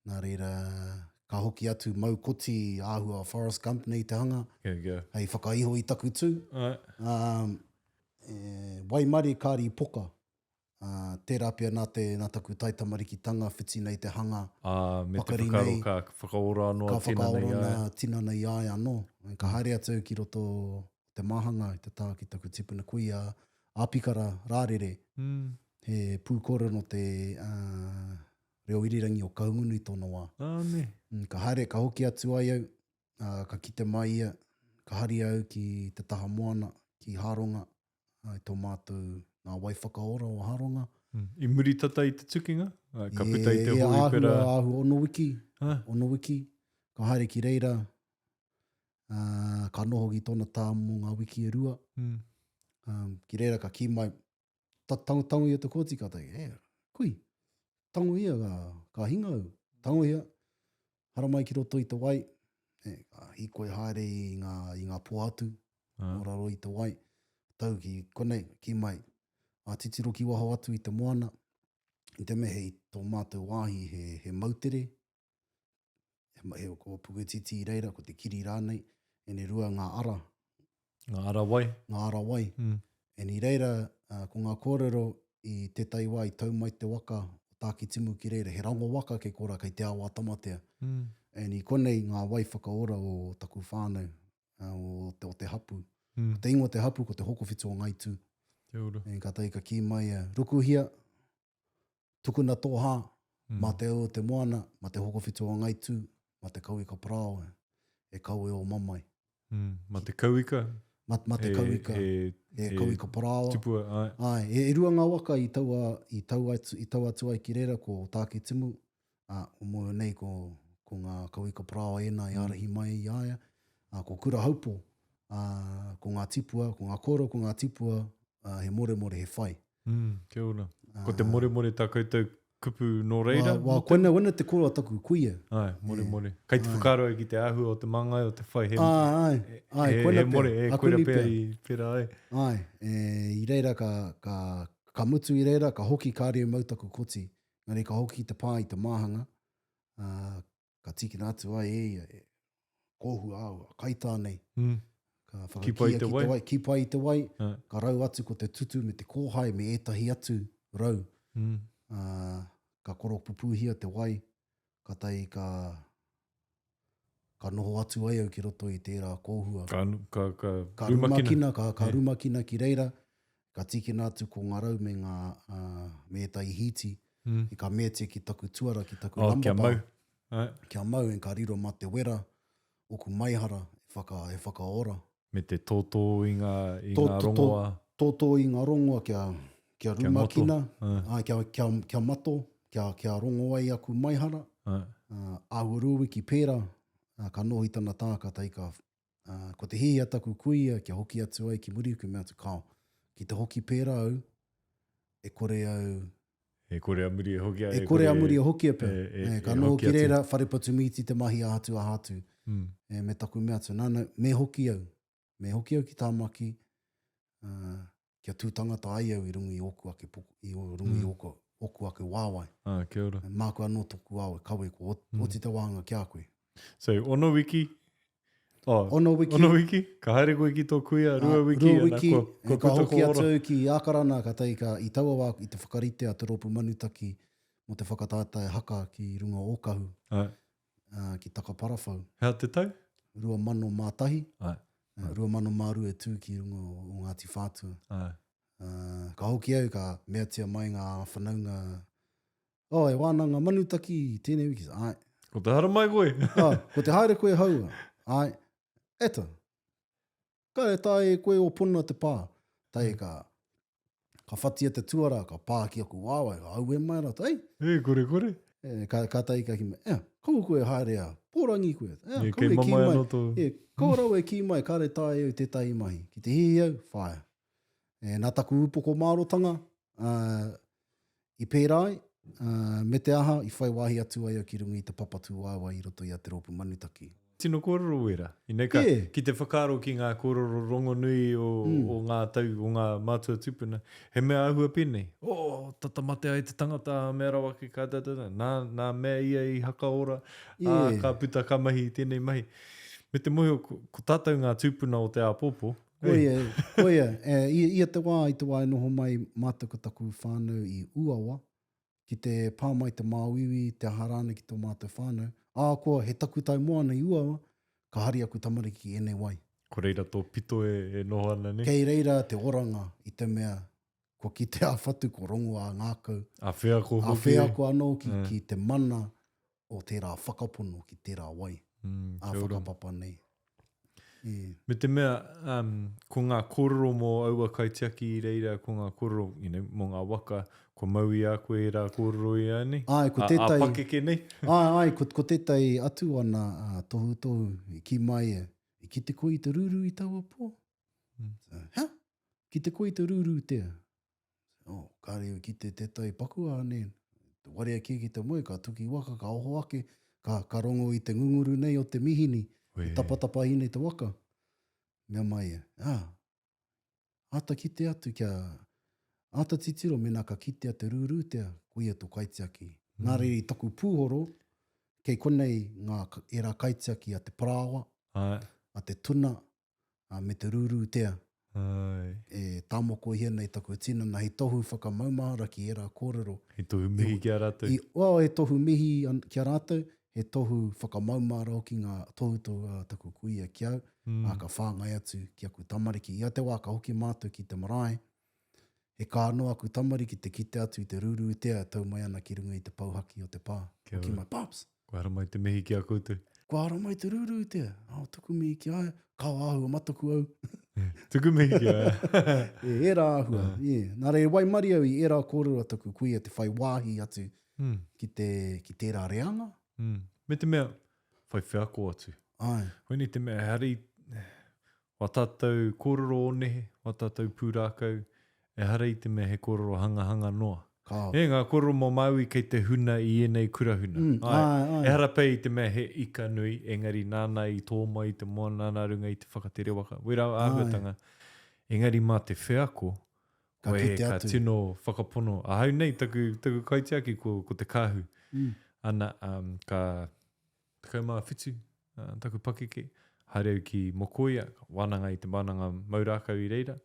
Nā reira, ka hoki atu mau koti āhua Forrest Gump nei te hanga. Here we go. Hei whakaiho i taku tū. Ai. Um, e, waimarie kāri i poka. Ā, tērā pea nā te, nā taku taitamarikitanga whiti nei te hanga Ā, me te pakari whakaaro nei, ka whakaora anō ka a tinana whakaora i a ia. ana tinana i a ia anō. Ka haere atu au ki roto o te māhanga i te taha ki taku tipuna kuia a Apikara Rārere, Mm. he pūkōrero nō te, ā, reo irirangi o Kahungunu i tōna wā. Ā, nē. Mm, ka haere, ka hoki atu ai au, ā, ka kite mai ia, ka haria au ki te taha moana, ki Hāronga, i tō mātou ngā wai whakaora o Hāronga. Mm. I muri tata i te tukinga? Ka puta i te hōhipera? Āhua, āhua ono wiki, ono wiki, ka haere ki reira, uh, ka noho ki tōna tā mō ngā wiki e rua. Mm. Um, ki reira ka kī mai, ta, tango, tango ia te kōti, ka tai, e, kui, tango ia, ka, ka hinga au, tango ia, haramai ki roto i te wai, e, ka hīkoi haere i ngā, i ngā pōhatu, ah. o raro i te wai, tau ki konei, ki mai, a titiro ki waho atu i te moana, i te mea he tō mātou wāhi he, he moutere, he, he, ko Puketiti i reira, ko te kiri rānei, ene rua ngā ara. Ngā ara wai. Ngā ara wai. Mm. And i reira, uh, ko ngā kōrero i tētahi wā i tau mai te waka o Tākitimu ki reira, he rango waka kei korā, kei Te Awa Tamatea. Mm. And i konei ngā wai whakaora o taku whānau, uh, o, te, o te hapu. Mm. Ko te ingoa o te hapu ko te Hokowhitu o Ngāi Tū. Kia ora. And kātahi ka kī mai, uh, rukuhia, tukuna tō hā, mm. mā te au o te moana, mā te Hokowhitu o Ngāi Tū, mā te kauika parāoa, e kawe o mamae. Mm, ma te kauika. Ma, ma te kauika. He, he, he kauika parāoa. Tupua, ai. Ai, e, e rua ngā waka i taua, i tau atu, i tau atu ai ki reira ko Tākitimu, ā, o moe nei ko, ko ngā kauika parāoa ēnā i mm. ārahi mai i a ia, ā, ko Kura Haupo, ā, ko ngā tipua, ko ngā kōrero, ko ngā tipua, ā, he moremore, he whai. Mm, kia ora. Ko te moremore tā koutou. kupu nō reira? Wā, wā, koina, koina te koro a taku kuia. Ai, more, more. Kei te whakaaro au ki te āhua o te māngai o te whai he, Ai, ai, ai, he, koina he more, pea. e, Akuni koira pea pea. i pērā ai. Ai, e, i reira ka, ka, ka mutu i reira, ka hoki kāre mau taku koti. Engari ka hoki ki te pā i te māhanga, ā, ka tīkina atu ai e ia, e, kōhua au, a kaitā nei. Mm. Ka Ki pai whakakia te ki wai. te wai, ki pai i te wai, Ai. ka rau atu ko te tutu me te kōhai me ētahi atu rau. Mm. Ā, ka koropupūhia te wai, ka tae ka, ka noho atu ai au ki roto i tērā kōhua. Ka, ka, ka, Ka rumakina. rumakina, ka, ka Yeah. rumakina ki reira, ka tīkina atu ko ngā rau me ngā, uh, me ētahi hīti, Mm. i ka meatia ki taku tuara, ki taku Oh, kia lambaba. mau. Ai. Kia mau, and ka riro mā te wera, oku maihara, e whaka, e whakaora. Me te tōtō i ngā, i Tō, ngā tō, rongoa. Tōtō i ngā rongoa kia, kia Kia ngoto. rumakina, Ai. ai, kia, kia, kia mato, kia, kia rongo ai aku maihara. Ai. Uh, āhua rūwiki pērā, uh, ka noho i tana tā, ka tahi ka, uh, ko te hiahia taku kuia kia hoki atu ai ki muri, ki mea atu, kao, ki te hoki pērā au, e kore au E kore a muri e hoki a, E kore a muri e hoki a pea. E, e, E, ka e noho hoki ki atu. reira, whare patu mīti te mahi aha atu, aha atu. Mm. E, me taku mea atu, nā, nā, me hoki au. Me hoki au ki Tāmaki, uh, kia tū tangata ai au i runga i ōku ake, poko, i runga mm. i ōku, ōku ake wāwae. Ah, kia ora. Māku anō tōku ao e kawe, ko ot, mm. oti te wāhanga ki a koe. So, ono wiki, Oh, ono wiki. Ono wiki, ka haere koe ki tō kuia, rua wiki, rua wiki, ana, kua, kua ka puta hoki ko ora. atu ki Ākarana, ka tae ka, i taua wā i te whakarite a Te Rōpū Manutaki mō te whakataetae haka ki runga o Ōkahu, Ai. uh, ki Takaparawhau. Hea te tau? 2001, Ai. uh, 2002 e tū ki runga o, o Ngāti Whātua. Ai. Uh, ka hoki au, ka meatia mai ngā whanaunga Oh, e wānanga manutaki i tēnei wiki. Ai. Ko te haramai koe. ah, ko te haere koe haua. Ai. Eta. Ka e tae e koe o pona te pā. Tae ka, ka whatia te tuara, ka pā ki aku wāwae, ka aue mai rātou. Ei! E, kore, kore. E, ka, ka tae ka ki mai, e, kaua koe haere a, pōrangi koe. E, e kei mamae anō tō. E, kaua rawa e kī mai, kāre tae au tētahi mahi. Ki te hihi au, whaia. E, nā taku upoko mārotanga, uh, I pērā ai, ā, me te aha, i whai wāhi atu ai au ki runga i te papa tūwaewae i roto i a Te Rōpū Manutaki. Tino kōrero wērā. Ine ka, Yeah. ki te whakaaro ki ngā kōrero rongonui o, Mm. o ngā tau, o ngā mātua tūpuna, he mea āhua pēnei, oh, tata mate ai te tangata, mea rawa ake, ka da, da, da. Nā, nā mea ia i hakaora, ā, Yeah. ka puta ka mahi i tēnei mahi. Me te mōhio, ko, ko tātou ngā tūpuna o te āpōpō, Koia, koia, e, i, ia te wā, i te wā e noho mai mātou ko taku whānau i Uawa, ki te pā mai te māuiui, te aha rānei ki tō mātou whānau, ahakoa he takutai moana i Uawa, ka hari aku tamariki ki ēnei wai. Ko reira tō pito e, e noho ana, nē? Kei reira te oranga i te mea kua kite ā-whatu, kua rongo ā-ngākau, A wheako hoki. ā-wheako anō ki, ki te mana o tērā whakapono ki tērā wai, mm, ā whakapapa nei. E. Me te mea, um, ko ngā kōrero mō aua kaitiaki i reira, ko ngā kōrero, you know, mō ngā waka, kua mau i a koe ērā kōrero i a nei? Ai, ko tētai... A, a pakeke nei? ai, ai, ko, ko tētai atu ana uh, tohutohu i kī mai e, i kite koe i te rūrū i taua pō? Mm. So, ha? Kite koe i te rūrū tea? Oh, kāre au kite tētahi paku ā, nē. Te warea kē ki te moe, ka tuki waka, ka oho ake, ka, ka rongo i te ngunguru nei o te mihini, e tapatapahi nei te waka. Mea mai ia, ah, āta kite atu kia, āta titiro mēnā ka kitea te rūrūtea, koia tō kaitiaki. Mm. Nā reira i taku pūhoro, kei konei ngā, ērā kaitiaki a te parāoa, a te tuna, ā, me te rūrūtea. Ai. E tāmokohia nei taku tinana hei tohu whakamaumahara ki ērā kōrero. Hei tohu mihi ki a rātou. I, well, he tohu mihi an, ki a rātou, he tohu whakamaumahara hoki ngā tohutohu a taku kuia ki au, Mm. ā, ka whāngai atu ki aku tamariki. Ia te wā ka hoki mātou ki te marae, he kā noa aku tamariki te kite atu i te rūrūtea e tau mai ana ki runga i te pouhaki o te pā. Kia Hoki ora. mai, Pops! Kua haramai te mihi ki a koutou. Kua haramai te rūrūtea. Oh, tuku mihi ki a ia. Kao āhua mataku au. Tuku mihi ki a ia. E, ērā āhua. Uh. Yeah. Nā reira, waimarie au i ērā kōrero a taku kuia te whai wāhi atu mm. ki, te, ki tērā reanga. Mm. Me te mea, whai wheako atu. Ai. Koinei te mea, ehara i, wā tātou kōrero o nehe, wā tātou pūrākau, ehara i te mea he kōrero hangahanga noa. Kao. E, ngā kōrero mō Māui kei te huna i ēnei kura huna. Mm, Āe. āe, āe. Ehara pea i te mea he ika nui, engari nāna i tō mai i te moana nā runga i te whakatere waka. Wērā āhuatanga. Engari mā te wheako, Ka koe, kite ka atu. tino whakapono. Ahau nei, taku, taku kaitiaki ko, ko te kāhu. Mm. Ana, um, ka 17 uh, taku pakeke, haere au ki Mokoia, ka wānanga i te wānanga mau rākau i reira.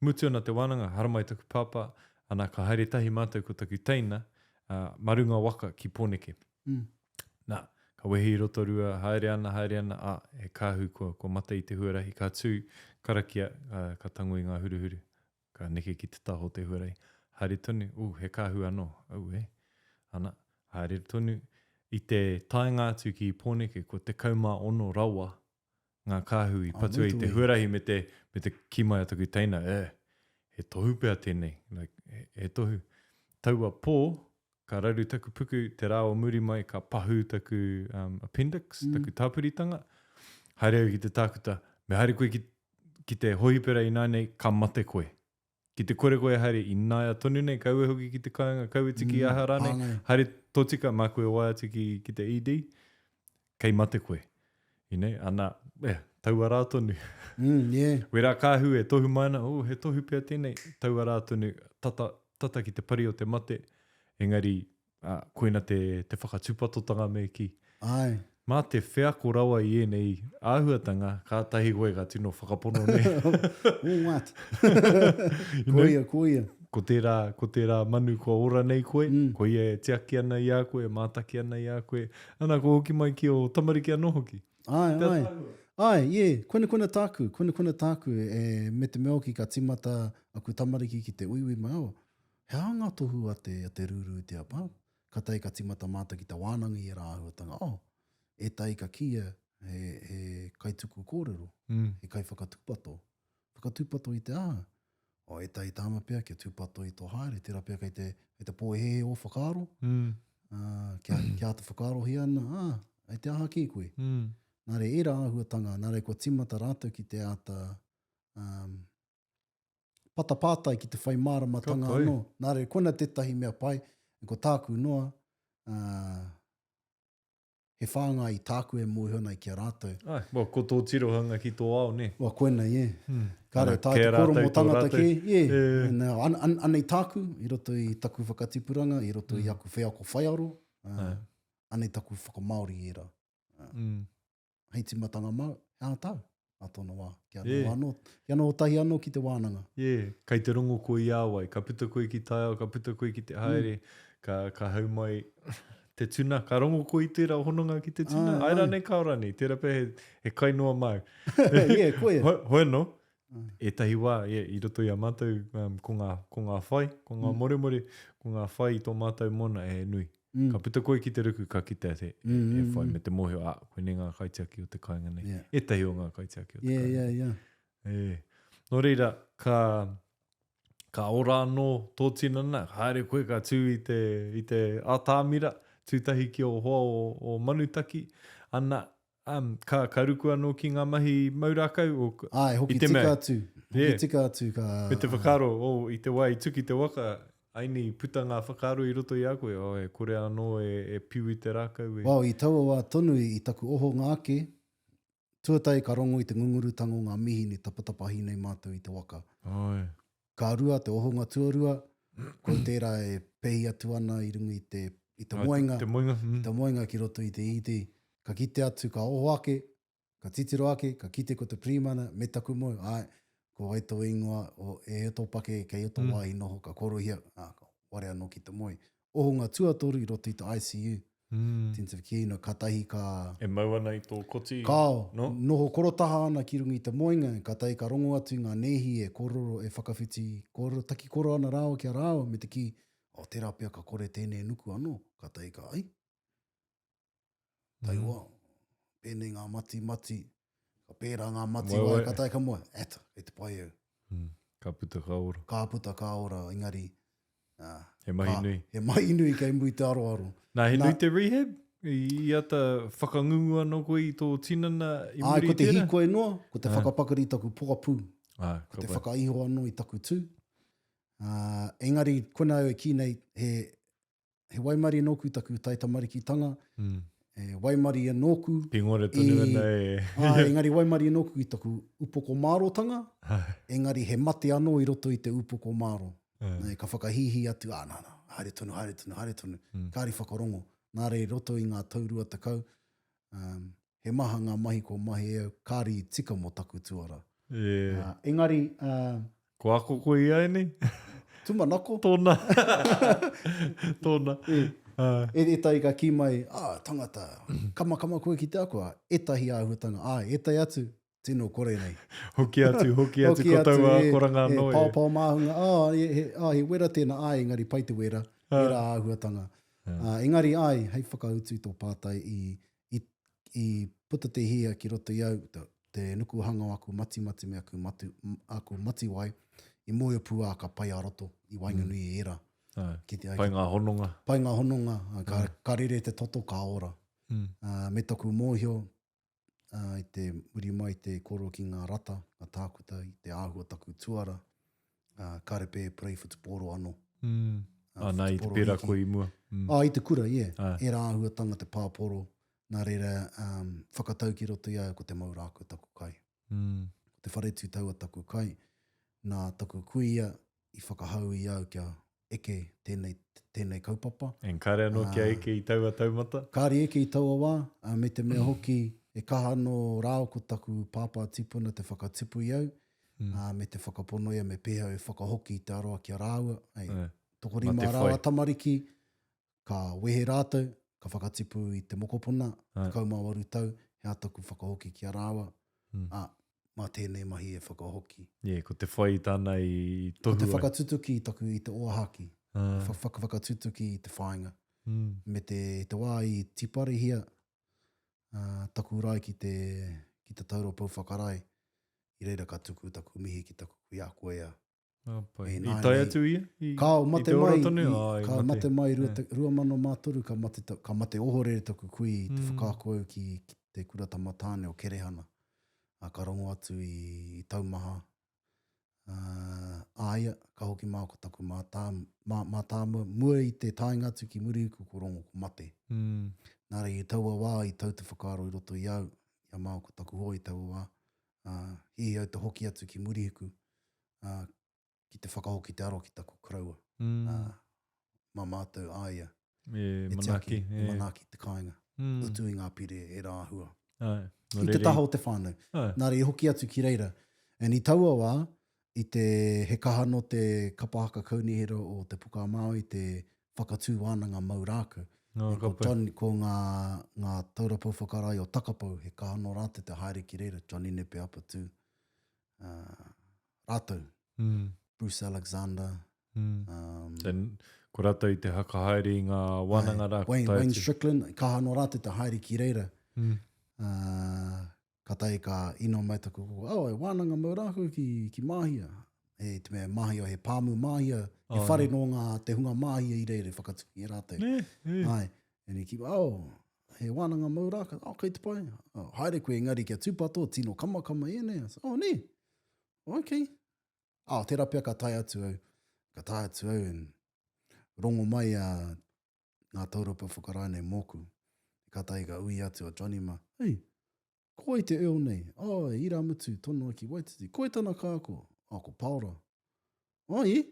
Mutu ana te wānanga, haramai taku pāpā, ana ka haere tahi mātou ko taku teina, uh, mā runga waka ki Pōneke. Mm. Nā, ka wehi i Rotorua, haere ana, haere ana, ā, he kāhu kua, kua mate i te huarahi, ka tū, karakia, ā, ka tango i ngā huruhuru, ka neke ki te taha o te huarahi. Haere tonu, ū, he kāhu anō, auē. Ana, haere tonu, i te taenga atu ki Pōneke, kua 16 rawa ngā kāhu i patua i te huarahi me te, me te kī mai a taku teina, eh, he tohu pea tēnei, like, he, he tohu. Taua pō, ka raru taku puku, te rā o muri mai ka pahū taku um, appendix, mm. taku tāpuritanga. Haere au ki te tākuta, me haere koe ki, ki te hohipera ināianei, ka mate koe. Ki te kore koe e haere ināia tonu nei, kaua hoki ki te kāinga, kaua tiki mm, aha rānei, hāngai. haere tōtika, mā koe wae atu ki, ki te ED, kei mate koe. You know, ana, eh, taua rā tonu. Mm, yeah. Wera kāhu e tohu mai ana, oh, he tohu pea tēnei, taua rā tonu, tata, tata ki te pari o te mate, engari, ā, koina te, te whakatūpatotanga me kī. Āe. Mā te wheako rawa i ēnei āhuatanga, kātahi koe ka tino whakapono nei. Oh, what? Ko ia, ko ia. Ko tērā, ko tērā manu kua ora nei koe, mm. ko ia e tiaki ana i a koe, e mātaki ana i a koe. Ana, kua hoki mai ki ō tamariki anō hoki. Āe, āe. Āe, yeah, koina koina tāku, koina koina tāku, e, me te mea hoki ka tīmata aku tamariki ki te uiui mai, oh, He aha ngā tohu a te, a te rūrū te apa? Ka tae ka tīmata mātou ki te wānanga i ērā āhuatanga, oh, ētahi ka kīia he, he kaituku kōrero, mm. he kaiwhakatūpato. Whakatūpato i te aha? Oh, ētahi tāma pea kia tūpato i tō haere, tērā pea kei te, kei te pōhēhē ō whakaaro, mm. uh, kia, kia āta whakaarohia ana, ah, hei te aha kē koe. Mm. Nā reira, ērā āhuatanga, nā reira kua tīmata rātou ki te āta um, patapātai ki te whai māramatanga anō. Nā reira, koina tētahi mea pai, ko tāku noa, uh, he whāngai i tāku e mōhio ana ki a rātou. Ai, well, ko tō tirohanga ki tō ao, nē? Well, koina, yeah. Hmm. Kāre, tā te kōrero mō tangata kē, yeah. yeah. And, uh, an, an, anei tāku, i roto i taku whakatipuranga, i roto mm. i hmm. aku wheako whaiaro, uh, anei taku whakamāori i ērā. Uh, mm. Hei tīmatanga māu, he aha tāu? Ā tōna wā, kia noho yeah. anō, kia noho tahi anō ki te wānanga. Yeah. Kei te rongo koe i a wai, ka puta koe ki taiao, ka puta koe ki te haere, mm. ka, ka hau mai te tuna, ka rongo koe i tērā hononga ki te tuna, ai, ai rānei, kao rānei, tērā pea he, he kai noa māu. yeah, koia. Hoi, hoi anō, mm. ētahi wā, yeah, i roto i a mātou, um, ko ngā, ko ngā whai, ko ngā mm. moremore, ko ngā whai i tō mātou mona, e nui. Mm. Ka puta koe ki te ruku, ka kitea te, mm, e mm, whai mm. me te mōhio, ah, koinei ngā kaitiaki o te kāinga nei. Yeah. Ētahi o ngā kaitiaki o te yeah, kāinga. Yeah, yeah. E. Nō reira, ka, ka ora anō tō tinana, ka haere koe ka tū i te, i te atāmira, tū tahi ki ō hoa o, o Manutaki, ana, Um, ka, ka ruku anō ki ngā mahi mau rākau? O, Āe, hoki i te tika mea, atu. Hoki yeah. tika atu ka... Me te whakaaro, oh, i te wā i tuki te waka, aini puta ngā whakaaro i roto i a koe, oh, e kore anō e, e piu i te rākau. E. Well, i taua wā tonu i taku ohonga ake, tuatahi ka rongo i te ngungurutanga o ngā mihini tapatapahi nei mātou i te waka. Āe. Ka rua, te ohonga tuarua, ko tērā e pehi atu ana i runga i te, i te moenga, te moenga, mm. te moenga ki roto i te iti. Ka kite atu, ka oho ake, ka titiro ake, ka kite ko te pirihimana me taku moe, āe, ko wai tō ingoa, o, e hea tō pake, kei hea tō mm. wāhi noho, ka korohia, ā, ka ware anō ki te moe. Ohonga tuatoru i roto i te ICU, Mm. Intensive care unit, katahi ka... E mau ana i tō koti? Kao, no? noho korotaha ana ki runga i te moenga, katahi ka rongo atu ngā nēhi e kōrero, e whakawhiti kōrero, taki koro ana rāua ki a rāua, me te kī, oh, tērā pea ka kore tēnei nuku anō, katahi ka, ai, taihoa, mm. pēnei ngā mati, mati, ka pērā ngā mati wai, katahi ka moe, eta, kei te pai au. Mm. Ka puta ka ora. Ka puta ka ora, engari, uh, He mahi ka, nui. He mahi nui kei muri te aroaro. Nā, he Nā, nui te rehab? I, i ata whakangungu anō koe i tō tinana i Āe, muri ko i te tērā? hīkoi noa, ko te Ā. whakapakari i taku pokapū, Ā, ko ka te pai. whakaiho anō i taku tū. Uh, engari, kona au e kī nei, he, he waimarie nōku taku taitamarikitanga, mm. e waimarie nōku. Pingore tonu ana e. Ā, engari waimarie nōku i taku upoko mārotanga, engari he mate anō i roto i te upoko māro. Mm. Ka whakahīhī atu, ā, nā, nā, haere tonu, haere tonu, haere tonu. Mm. Kāri whakarongo. Nā reira, i roto i ngā tau 20, um, he maha ngā mahi kua mahi e au, kāri i tika mō taku tuara. Yeah. Uh, engari... Uh, Kua ako koe i āianei? Tūmanako. Tōna. Tōna. E, uh. e, ētahi ka kī mai, ah, tangata, kamakama koe ki te ako, ah, ētahi āhuatanga, āe, ētahi atu, tino kore nei. Hoki atu, hoki atu, hoki ko taua e, akoranga anō. E, paopao māhunga, ah, he, he, ah, he wera tēnā, āe, engari pai te wera, uh. ērā āhuatanga. Uh, engari, āe, hei whakautu i tō pātai i, i, i puta te hia ki roto i au, te, te nukuhanga o aku matimati me aku, matu, aku matiwai, i mōhio pū ā ka pai a roto i waenganui mm. i ērā. Ai, ki te, pai ngā hononga. Pai ngā hononga, ka, mm. ka rere te toto, ka ora. Mm. Uh, me taku mōhio, uh, i te muri mai te koro ki ngā rata, ngā tākuta, i te āhua taku tuara, uh, kāre pē purei whutupōro anō. Mm. Uh, ah, nā, i te pērā koe i mua. Mm. Ah, i te kura, yeah. Ah. Ērā āhuatanga te pāporo, nā reira, um, whakatau ki roto i a au ko te mau rākau taku kai. Mm. Ko te whare tū taua taku kai. Nā taku kuia i whakahau i au kia eke tēnei, tēnei kaupapa. And kāre anō kia eke i taua taumata? Kāre eke i taua wā, ā, me te mea hoki, e kaha anō rāua ko taku pāpā tipuna te whakatipu i au, ā, me te whakapono ia me pēhea au e whakahoki i te aroha ki a rāua, hei, tokorima rā a tamariki, ka wehe rātou, ka whakatipu i te mokopuna, 18 tau, he aha taku whakahoki ki a rāua, ā, mā tēnei mahi e whakahoki. Yeah, ko te whai i tāna i tohu ai. Ko te whakatutuki i taku, i te oahaki, whaka, whakatutuki i te whāinga. Mm. Me te, te wā i tiparihia uh, taku rae ki te, ki te taura pou whakarae, i reira ka tuku taku mihi ki taku kuia koe a. Ah, pai. I tae atu ia? I, Kao, mate i te ora tonu? I, ah, ka mate mai rua, yeah. 2000 mā toru, ka mate, ka mate ohorere taku kui i te mm. whakaako au ki, ki te kura tamatāne o Kerehana. A, ka rongo atu i, i taumaha. Uh, aia, ka hoki mā ko taku mātā, mā, mātāmua, mua i te taenga atu ki Muriuku ko rongo ko mate. Mm. Nā reira, i taua wā, i tau te whakaaro i roto i au, i a māua ko taku hoa i taua wā, uh, hihi au te hoki atu ki Murihiku, ā, ki te whakahoki te aro ki taku koroua. Mm. Ā, mā mātou a ia. E, e manaaki. E e. manaaki te kāinga. Mm. Utu i ngā pire e rā āhua. Ai. I te taha o te whānau. Ai. Nā reira, i hoki atu ki reira. And i taua wā, i te, he kaha nō te kapa haka kaunihera o Te Puka a Māui te whakatū wānanga mau rākau. No, ko, John, ko ngā, ngā taura pou whakarae o Takapau, he kaha nō rātou te haere ki reira, Johnny Nepe Apatū, uh, rātou, mm. Bruce Alexander. Mm. Um, so, ko rātou i te hakahaere i ngā wānanga rā. Wayne, Wayne Strickland, kaha no rātou te haere ki reira. Mm. Uh, ka tae ka ino mai taku koko, oh, e wānanga mau rākau ki, ki Māhia. E, te mea, Māhia, he pāmu Māhia, he oh, whare nō ngā te hunga Māhia i reira e whakatuki e rātou. Ne, ne. Ai, and he ki, oh, he wānanga mau rākau, oh, kei te pai. Oh, haere koe engari kia tūpato, tino kamakama ēnei. Oh, nē. Ok. Oh, tērā pea ka tae atu au. Ka tae atu au and rongo mai a ngā taurapa whakarae nei mōku. Ka tae ka ui atu a Johnny ma, hey, ko wai te Earl nei? Oh, e Irāmutu, tonoa ki Waititi. Ko wai tana kāko? Oh, ko Paora. Oh, yeah?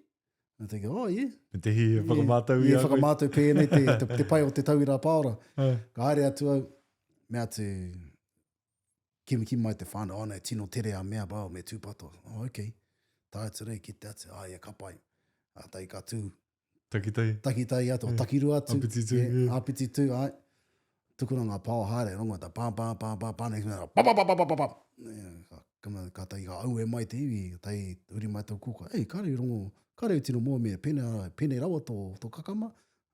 I think, oh, yeah. Me te hi e whakamātau i a koe. I whakamātau pēnei te, te, te pai o te tauira Paora. Ka haere atu au, me atu, kimi kimi mai te whānau, oh, nei, tino tere a mea, bao, me tūpato. Oh, okay. Tae atu rei, ki te atu, ah, ia, ka pai. A tai ka tū. Takitai. Takitai atu, yeah. takirua atu. Apiti tū. Yeah, yeah. Apiti tū, ai. Tukuna ngā pao haere, rongo ta pā, pā, pā, pā, pā, next minute, pa, pa, pa, pa, pa, pa, pa. Yeah, ka, ka tai ka aue mai te iwi, ka tai huri mai tō kōka, ei, kāre rongo, kāre tino mō me, pene, pene rawa tō, tō kakama,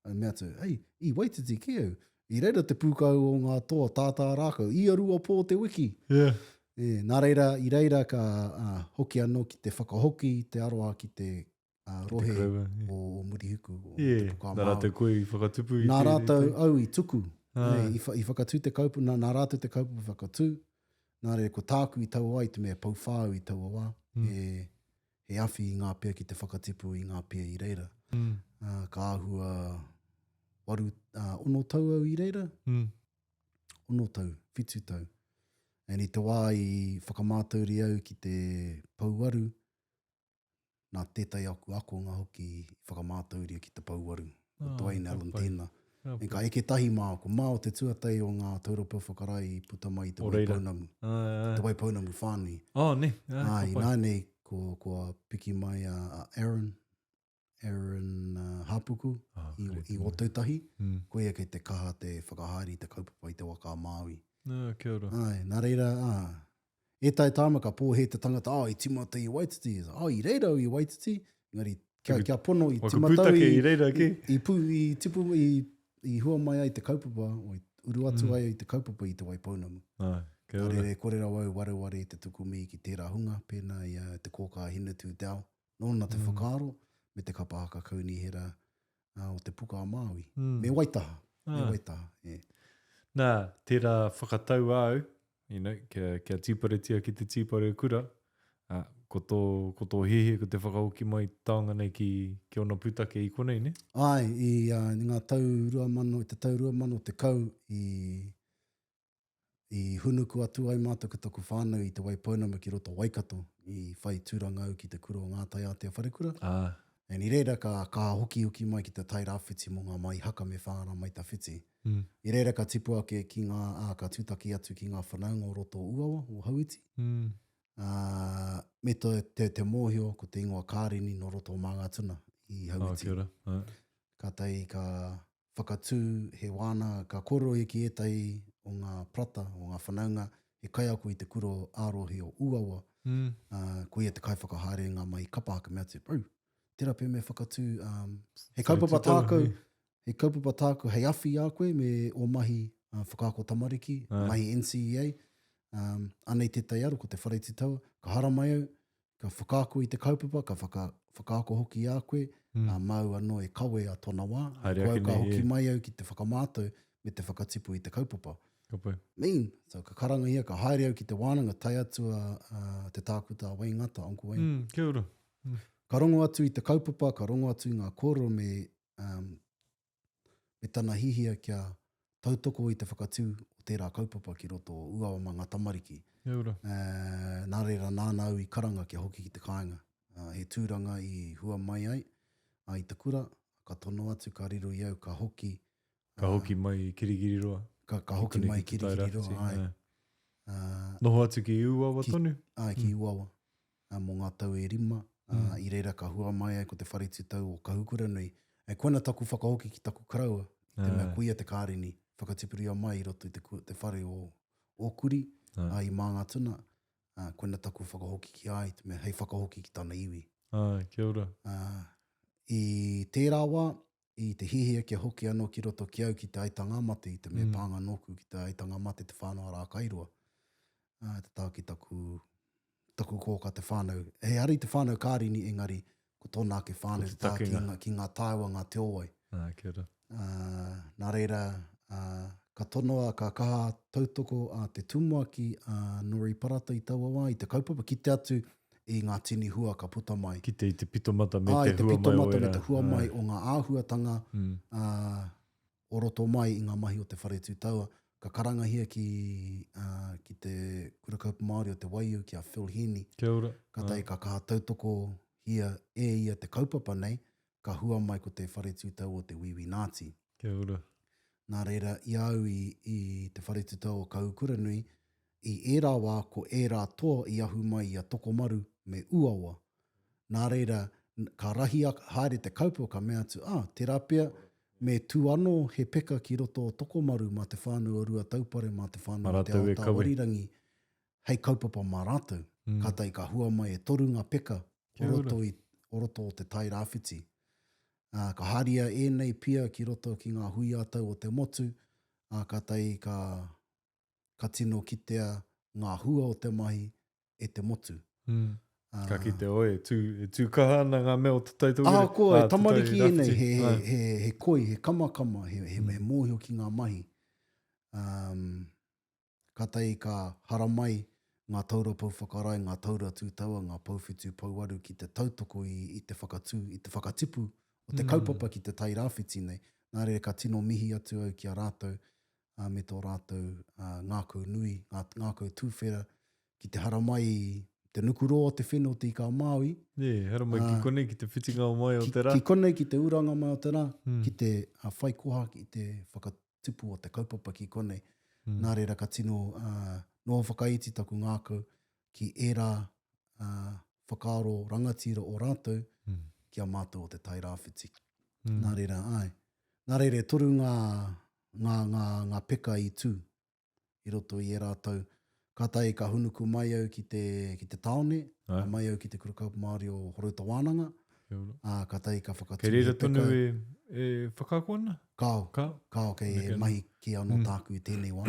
I mea atu, ei, i Waititi kē au. I reira te pūkau o ngā toa tātā rākau, ia rua pō te wiki. Yeah. E, nā reira, i reira ka uh, hoki anō ki te whakahoki i te aroha ki te uh, rohe te koroua, yeah. o, o Murihiku. O yeah. Te Puka Nā rātou koe i whakatupu i Nā rātou au i tuku. Ah. E, i, wha, i whakatū te kaupapa, nā, nā rātou te kaupapa whakatū. Nā reira, ko tāku i taua wā, i te mea pouwhā au i taua wā. Mm. E, he awhi i ngā pia ki te whakatipu i ngā pia i reira. Mm. Ā, ka āhua waru, ā, ono tau au i reira. Mm. Ono tau, whitu tau. And i te wā i whakamātauria au ki te pouaru, nā tētahi aku akonga hoki i whakamātauria ki te pouaru. Ko Ah, Dwayne ka Allen pai. tēnā. Ka And ka eke tahi mā, ko mā o te tuatahi o ngā taurapa whakarae i puta mai i Te O reira. Waipounamu. Āe, āe. Te Waipounamu whānui. Oh, ne. Āe, Ā, ka pai. ināianei, ko, kua piki mai a, a Aaron, Aaron uh, Hapuku Oh, i, great. i Ōtautahi. Mm. Koia kei te kaha te whakahaere i te kaupapa i te waka a Māui. Ah, kia ora. Āe, nā reira, ā, ētahi tāma ka pōhē te tangata, oh, i timata i Waititi, oh, i reira au i Waititi, engari, kia, kia pono, i Waka timata au pūtake i, i reira, ki? i, i, pū, i tipu, i, i hua mai ai te kaupapa, o i uru atu Mm. ai i te kaupapa i Te Waipounamu. Āe, kia Nā ora. reira, e kore rawa au wareware i te tuku mihi ki tērā hunga, pēnā i a te kōkā Hinetū Dell, nōna te Mm. whakaaro, me te kapa haka kaunihera o Te Puka a Māui. Mm. Me Waitaha. Me Ah. Waitaha, e. Nā, tērā whakatau āu, you know, kia, kia tīparetia ki te tīpare kura, ā, ko tō, ko tō hiahia ko te whakahoki mai taonga nei ki, ki ōna pūtake i konei, nē? Āe, i, uh, i ngā tau 2000, i te tau 2010 i, I hunuku atu ai mātou ko taku whānau i Te Waipounamu ki roto Waikato, i whai tūranga au ki te kura o Ngā Taiātea Wharekura. Ah. And i reira ka kaha hokihoki mai ki te Tai Rāwhiti mō ngā mahi haka me Whāngārā Mai Tawhiti. Mm. I reira ka tipu ake ki ngā, ā, ka tūtaki atu ki ngā whanaunga o roto o Uawa, o Hauiti. Mm. Ā, me te, te, te mōhio ko te ingoa Kārini nō roto o Māngātuna i Oh, Hauiti. kia ora. Ah. Kātahi ka whakatū he wānanga, ka kōrero ia ki ētahi o ngā parata, o ngā whanaunga, he kaiako i te kura ā-rohe o Uawa, mm. ā, ko ia te kaiwhakahaere i ngā mahi kapa haka, mea atu, bro, tērā pea me whakatū, um, he kaupapa tākou, he kaupapa tākou hei awhi i a koe me ō mahi uh, whakaako tamariki, Ai. mahi NCEA, um, anei tētahi aro, ko te Whare Tū Taua, ka haramai au, ka whakaako i te kaupapa, ka whaka, whakaako hoki i a koe, mm. ā, māu anō e kawe a tōna wā, Haere ko au ake ka nei, hoki e. mai au ki te whakamātau me te whakatipu i te kaupapa. Ka pai. Mean, so ka karangahia, ka haere au ki te wānanga, tae atu a, a te tākuta a Wayne Ngata, Uncle Wayne. Mm, kia ora. Ka rongo atu i te kaupapa, ka rongo atu i ngā kōrero me, um, me tana hihia kia tautoko i te whakatū o tērā kaupapa ki roto o Uawa mā ngā tamariki. Kia ora. Uh, nā reira nāna au i karanga kia hoki ki te kāinga. Uh, he tūranga i hua mai ai uh, i te kura, ka tono atu, ka riro i au, ka hoki. Ka hoki mai i Kirikiriroa. Ka, ka hoki mai i Kirikiriroa, ai. Uh, Noho atu ki Uawa ki, tonu? Ai, ki mm. Uawa. Mō ngā tau e rima, mm. i reira ka hua mai ai ko te whare tūtau o Kahukuranui. E koina taku whakahoki ki taku karaua, i te mea koia te kārini, whakatipuria mai i roto i te, te whare o Ōkuri, ā, i Māngātuna, ā, koina taku whakahoki ki a ia, te mea hei whakahoki ki tana iwi. Ā, kia ora. Ā, i tērā wā, i te hiahia kia hoki anō ki roto ki au ki Te Aitanga-a-Mate, i te mea mm. pānga nōku ki Te Aitanga-a-Mate Te Whānau-a-Rākairoa, ā, te taha ki taku taku kōka te whānau. He hari te whānau Kārini engari ko tōna ake whānau Ko te tā ki, takenga. ngā, ki ngā tāua ngā te owai. Ā, kia ora. Ā, nā reira, ā, ka tonoa, ka kaha tautoko a te tumuaki a Nori Parata i taua wā i te kaupapa, kite atu i ngā tini hua ka puta mai. Kite i te pitomata me Ā, te i te hua mai o pitomata me ērā. te hua mai Ā. o ngā āhuatanga, Mm. ā, o roto mai i ngā mahi o Te Whare Tū Taua, ka karangahia ki, ā, ki te Kura Kaupapa Māori o Te Waiū, ki a Phil Heaney. Kia ora. Kātahi ka kaha tautokohia e ia te kaupapa nei, ka hua mai ko Te Whare Tū Taua o te Wīwī Nāti. Kia ora. Nā reira, i a au i, i Te Whare Tū Taua o Kahukuranui, i ērā wā ko ērā toa i ahu mai i a Tokomaru me Uawa, Nā reira, ka rahi haere te kaupapa, ka mea atu, ah, tērā pea, me tū anō he peka ki roto o Tokomaru mā te whānau o Ruataupare, mā te whānau o Te Aotāwarirangi, hei kaupapa mā rātou. Mm. Kātahi ka hua mai e toru ngā peka o roto, i, o roto o te Tai Rāwhiti. Ā, ka haria ēnei pia ki roto ki ngā hui ā-tau o te motu, ā, kātahi ka, ka tino kitea ngā hua o te mahi e te motu. Mm. Ka kite oe, e tū, e tū kaha ana ngā mea o te Tai Tokerau. Ahakoa, e tamariki ēnei, he, he, he, he koi, he kamakama, he, he, he mōhio ki ngā mahi. Um, kātahi ka haramai Ngā taura pou whakarae, ngā taura tū taua, ngā pouwhitu pouaru ki te tautoko i, i te whakatū, i te whakatipu o te kaupapa ki te Tai Rāwhiti nei. Nā reira ka tino mihi atu au ki a rātou ā, me tō rātou ā, ngākau nui, ngā, ngākau tūwhera ki te haramai i te nukuroa o te whenua o Te Ika-a-Māui. Nē, haramai ki konei, ki te whitinga o mai o te rā. Ki konei, ki te uranga mai o te rā, ki te ā, whai koha ki te whakatipu o te kaupapa ki konei. Nā reira ka tino ā, noho whakaiti taku ngākau ki ērā ā, whakaaro rangatira o rātou ki a mātou o Te Tai Rāwhiti. Nā reira, āe. Nā reira, e toru ngā, ngā, ngā, ngā peka i tū i roto i ērā tau. Kātahi ka hunuku mai au ki te, ki te tāone, ka mai au ki te Kura Kaupapa Māori o Horouta Wānanga, ā, kātahi ka whakatū Kei reira tonu e, e whakaako ana? Kāo, Kāo? Kāo, kei e mahi kē anō tāku i tēnei wā.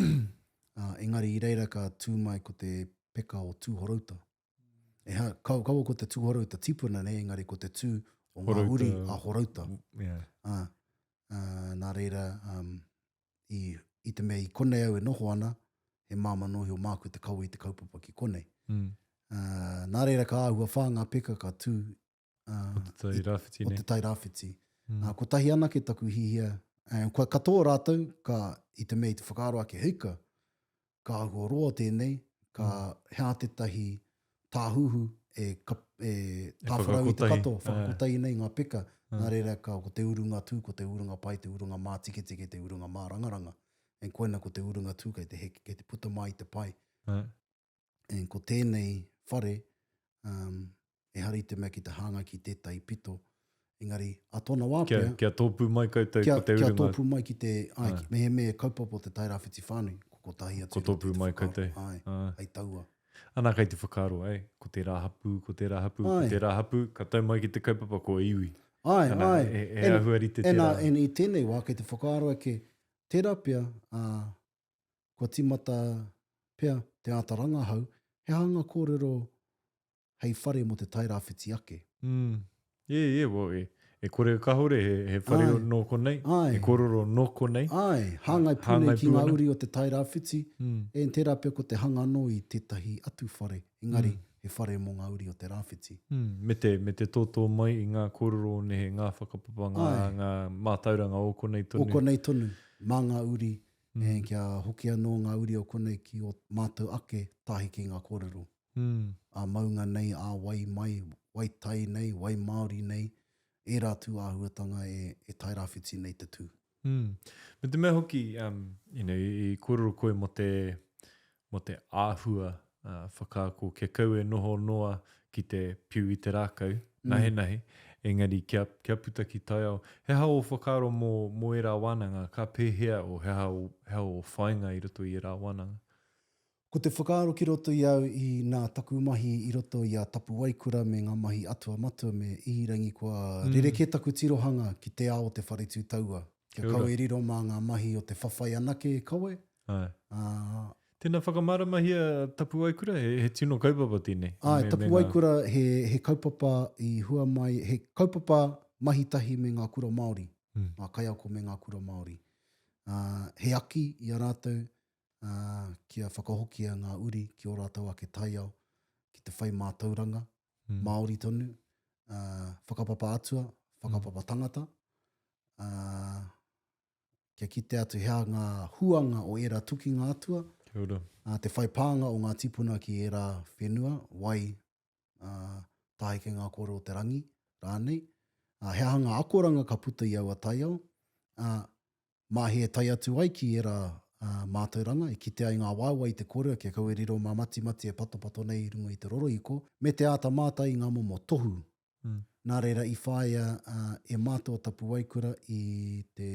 Ā, engari i reira ka tū mai ko te peka o Tūhorouta. Eha, kaua, kaua ko te Tūhorouta tipuna nei, engari ko te tū o ngā uri a Horouta. Yeah. Ā, ā, nā reira, um, i, i te mea i konei au e noho ana, he māmā noa iho māku te kawe i te kaupapa ki konei. Mm. Ā, nā reira ka āhua whā ngā peka ka tū, ā, O te Tai Rāwhiti, o te Tai Rāwhiti. Mm. Ā, kotahi anake taku hihia, ā, kua katoa rātou, ka, i te mea i te whakaaro ake, heika, ka āhua roa tēnei, ka hea tētahi tāhuhu e, ka, e tāwharau i te katoa, whakakotahi nei ngā peka. Nā reira, ka, ko te urunga tū, ko te urunga pai, te urunga mātiketike, te urunga mārangaranga. And koina ko te urunga tū kei te heke, kei te puta mai i te pae. And ko tēnei whare, um, ehara i te mea ki te hāngai ki tētahi pito, engari, a tōna wā pea... Kia, kia tōpū mai koutou kia, ko te urunga. Kia tōpū mai ki te, ai, ai. mehemea he kaupapa o te Tairāwhiti whānui, ko kotahi atu. Ko tōpū mai koutou. Ai, ai, hei taua. Ana kei te whakaaro, ai, ko tērā hapū, ko tērā hapū, ko tērā hapū, ka tau mai ki te kaupapa ko iwi. Ai, Ana, ai. He, he āhua rite tērā. En, i tēnei wā, kei te whakaaro ake, tērā pea, ā, kua tīmata pea te āta rangahau, he aha ngā kōrero hei whare mō te Tairāwhiti ake. Mm. Yeah, yeah, well, e, e kore kahore he, he whare Ai. nō konei, Ai. he kōrero nō konei. Ai, hāngai pū nei ki ngā uri o te Tairāwhiti, mm. e, tērā pea ko te hanga anō i tētahi atu whare, engari mm. he whare mō ngā uri o te Rāwhiti. Mm. Me te, me te tōtō mai i ngā kōrero o nehe, ngā whakapapa, ngā, Ai. ngā mātauranga o konei tonu. O konei tonu, mā ngā uri, mm. e, kia hoki anō ngā uri o konei ki o mātou ake tāheke ngā kōrero. Mm. Ā-maunga nei, ā-wai mai, wai tai nei, wai Māori nei, ērā tū āhuatanga e, e Tairāwhiti nei te tū. Mm. Me te mea hoki, um, you know, i, i kōrero koe mō te, mō te āhua uh, whakaako, kia kau e noho noa ki te piu i te rākau, mm. nahenahe, engari kia, kia puta ki taiao. He aha ō whakaaro mō, mō ērā wānanga? Ka pēhea o he aha, he aha ō whāinga i roto i ērā wānanga? Ko te whakaaro ki roto i au i nā taku mahi i roto i a Tapuwaekura me ngā mahi atua matua me Ihirangi kua rerekē taku tirohanga ki te ao o te whare tū taua. Kia kaua e riro mā ngā mahi o te whawhai anake e kawe, ā. Tēnā whakamāramahia Tapuwaekura, he, he tino kaupapa tēnei. Āe, Tapuwaekura he, he kaupapa i hua mai, he kaupapa mahi tahi me ngā kura Māori, ngā kaiako me ngā kura Māori. Ā, he aki i a rātou, ā, kia whakahokia ngā uri ki ō rātou ake taiao, ki te whai mātauranga mm. Māori tonu, ā, whakapapa atua, whakapapa mm. tangata, ā, kia kite atu hea ngā huanga o ērā tukinga atua, Kia ora. Ā, te whai pānga o ngā tipuna ki ērā whenua, wai, ā, tāheke ngā kōrero o te rangi, rānei. Ā, he aha ngā akoranga ka puta i aua taiao, ā, Mā he e tae atu ai ki ērā mātauranga, e kite ai ngā waewae i te kōrero kia kaua e riro mā matimati e patopato nei i runga i te rorohiko, me te āta mātai i ngā momo tohu. Nā reira i whāia e mātou a Tapuwaekura i te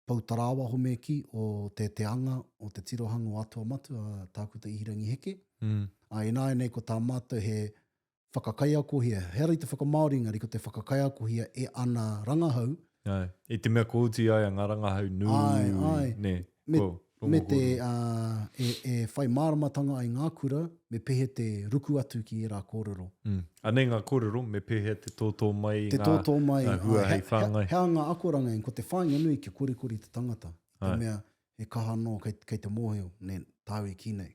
pou tarāwaho me kī o te te anga o te tirohanga o Atua Matua, a Tākuta Ihirangi Heke. Ā, ināianei ko tā mātou he whakakaiakohia, ehara i te whakamāori engari ko te whakakaiakohia e ana rangahau. Āe, i te mea kua oti ai a ngā rangahau nui, Āe, āe. nē, Me, ko, rongo me te, kōrero. ā, e, e whai māramatanga ai ngā kura, me pēhea te ruku atu ki ērā kōrero. Mm. Anei ngā kōrero, me pēhea te tōtō mai i Te ngā, tōtō mai, ngā hua āe, hei he, he, whāngai. he aha ngā akoranga, ko te whāinga nui kia korikori te tangata, i te Āe. mea he kaha anō kei, kei te mōhio, nē, tāu e kī nei.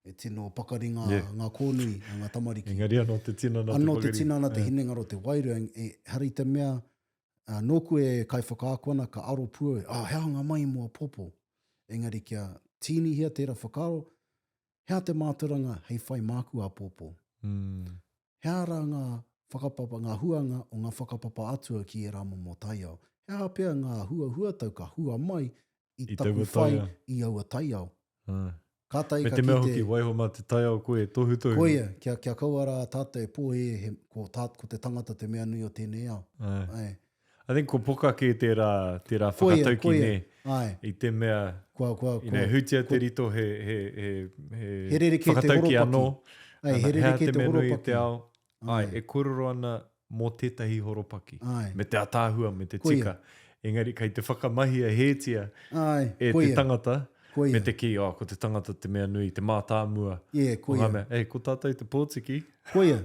E tino pakari ngā, Yeah. ngā kōnui a ngā tamariki. Engari anō te tinana te Anō te pakari. tinana, te hinengaro, te wairua, e, ehara i te mea, ā, nōku e kaiwhakaako ana, ka aro pū au, ah, he aha ngā mahi mō āpōpō? Engari kia tīnihia tērā whakaaro, he aha te mātauranga hei whai māku āpōpō? Mm. He aha rā ngā whakapapa, ngā huanga o ngā whakapapa atua ki ērā momo taiao? He aha pea ngā huahuatau ka hua mai i I taku taua whai taiao. i aua taiao? Āe. Kātahi Me ka te mea kite. hoki, waiho mā te taiao koe e tohutohu. Koia, kia, kia kaua rā tātou e pōhēhē he, ko, tā, ko te tangata te mea nui o tēnei ao. Āe. Āe. I think ko poka kē tērā, tērā Koia, whakatauki koia, nē. āe. I te mea, Kua, kua, you kua, know, hutia te rito he, he, he, he, He rerekē te whakatauki horopaki. anō. Āe, he Ana, he aha rerekē te te mea nui i horopaki. te ao? Āe, Āe. e kōrero ana mō tētahi horopaki. Āe. Me te ataahua, me te Koia. tika. Engari kei te whakamahia hētia Āe, e te koia. tangata, Koia. me te kī, oh, ko te tangata te mea nui, te mātāmua. Yeah, o koia. ngā mea. Ei, ko tātou te pōtiki. Koia.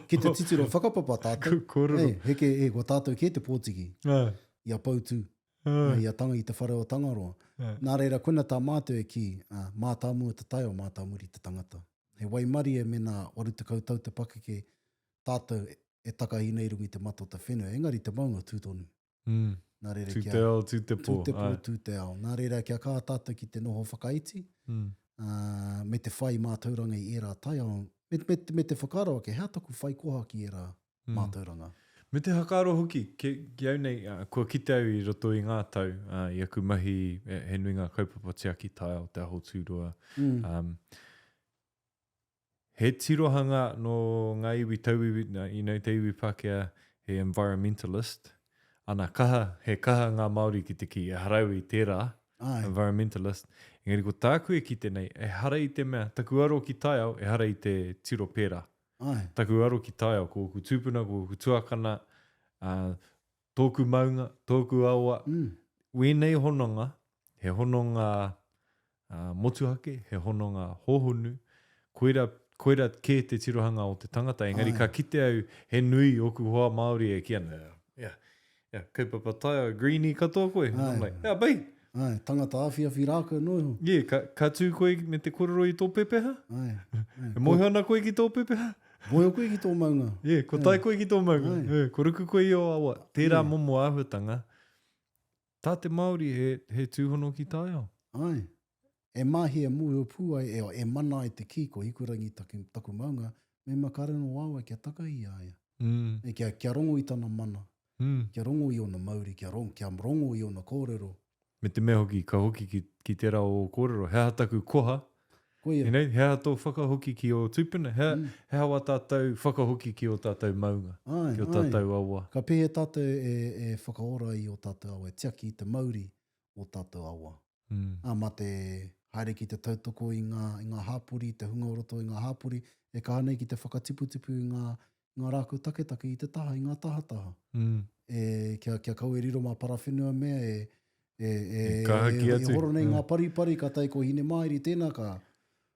Ki te titiro whakapapa tātou. Kōrero. Ei, heke, e, ko tātou kē te pōtiki. Āe. I a Poutū. Āe. I a Tanga, i te whare o Tangaroa. Āe. Nā reira, koina tā mātou e kī, ā, mātāmua te taiao, mātāmuri te tangata. He waimarie mēnā 80 tau te pakeke tātou e takahi nei i runga i te mata o te whenua, engari te maunga tū tonu. Mm. Nā reira Tū kia... te ao, tū te pō. Tū te pō, Āe. tū te ao. Nā reira kia kaha tātou ki te noho whakaiti, Mm. ā, me te whai mātauranga i ērā taiao, me, me, me te whakaaro ake, he aha taku whai koha ki ērā Mm. mātauranga? Me te whakaaro hoki, ki, ki au nei, ā, kua kite au i roto i ngā tau, ā, i aku mahi, he, he nui ngā kaupapa tiaki taiao, te aho tūroa, Mm. um, He tirohanga nō ngā iwi tauiwi, you know, te iwi Pākehā, he environmentalist. Ana, kaha, he kaha ngā Māori ki te kī, ehara au i tērā, Āe. environmentalist. Engari ko tāku e kite nei, ehara i te mea, taku aro ki taiao, ehara i te tiro pērā. Āe. Taku aro ki taiao, ko ōku tūpuna, ko ōku tuakana, ā, tōku maunga, tōku awa, Mm. wēnei hononga, he hononga uh, motuhake, he hononga hōhonu, koira, koira kē te tirohanga o te tangata, engari Ai. ka kite au he nui ōku hoa Māori e kī ana, yeah, yeah, kaupapa taiao, greenie katoa koe. And I'm Ai. like, yeah, bai! Ai, tangata awhiawhi rākau noa iho. Yeah, ka, ka tū koe me te korero i tō pepeha? Ai, ai. E mōhio ana koe ki tō pepeha? Mōhio koe ki tō maunga. Yeah, ko tae koe ki tō maunga. Ai. Yeah, ko ruku koe i ō awa. Tērā Yeah. momo āhuatanga. Tā te Māori he, he tūhono ki taiao. Ai. E mahi e mōhio pū ai, e, e mana ai te kī ko Hikurangi taku, taku maunga, me makareno wawe kia takahi i a ia. Mm. E, kia, kia rongo i tana mana, Mm. kia rongo i ōna mauri, kia, rongo, kia rongo i ōna kōrero. Me te mea hoki, ka hoki ki, ki tērā o ō kōrero, he aha taku koha, Koia. you know, he aha tō whakahoki ki ō tūpuna, he, Mm. he aha wā tātou whakahoki ki ō tātou maunga, Ai, ki ō ai. tātou awa. Ka pēhea tātou e, e whakaora i ō tātou awa, e tiaki i te mauri o tātou awa. Mm. Ā, mā te haere ki te tautoko i ngā, i ngā hāpori, te hunga o roto i ngā hāpori, e kaha nei ki te whakatiputipu i ngā, ngā rākau taketake i te taha, i ngā tahataha. Mm. E, kia, kia kaua e riro mā parawhenua mea e, e, e, E kaha ki e, atu. e horo nei Mm. ngā paripari, ka tae ko Hinemāiri tēnā, ka,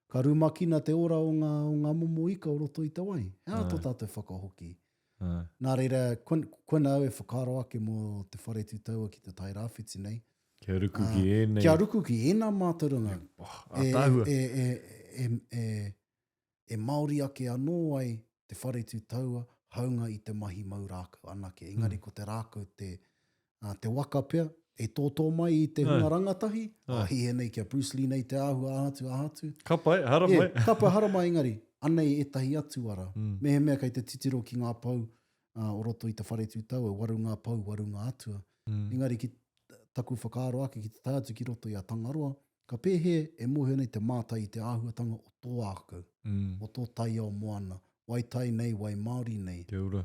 ka rumakina te ora o ngā, o ngā momo ika o roto i te wai. He aha tō Āe. tātou whakahoki? Āe. Nā reira, koina, koina au e whakaaro ake mō te whare tūtaua ki te Tairāwhiti nei, Kia ruku ki ēnei. Kia ruku ki ēnā mātauranga. Oh, ātaahua. E, e, e, e, e Māori ake anō ai te whare tū taua, haunga i te mahi mau rākau anake. Engari mm. ko te rākau te, uh, te waka pea, e tōtō mai i te hunga rangatahi, a hihe nei kia Bruce Lee nei te āhua aha atu, aha atu. Ka pai, haramai. Yeah, ka pai, haramai engari, anei ētahi atu ara. Mm. Mehemea kei te titiro ki ngā pou uh, o roto i te whare tū taua, waru ngā pou, waru ngā atua. Mm. Engari ki taku whakaaro ake ki te tae atu ki roto i a Tangaroa, ka pēhea e mōhio nei te mātai i te āhuatanga o tō ākau, mm. o tō taiao moana, wai tai nei, wai Māori nei. Kia ora.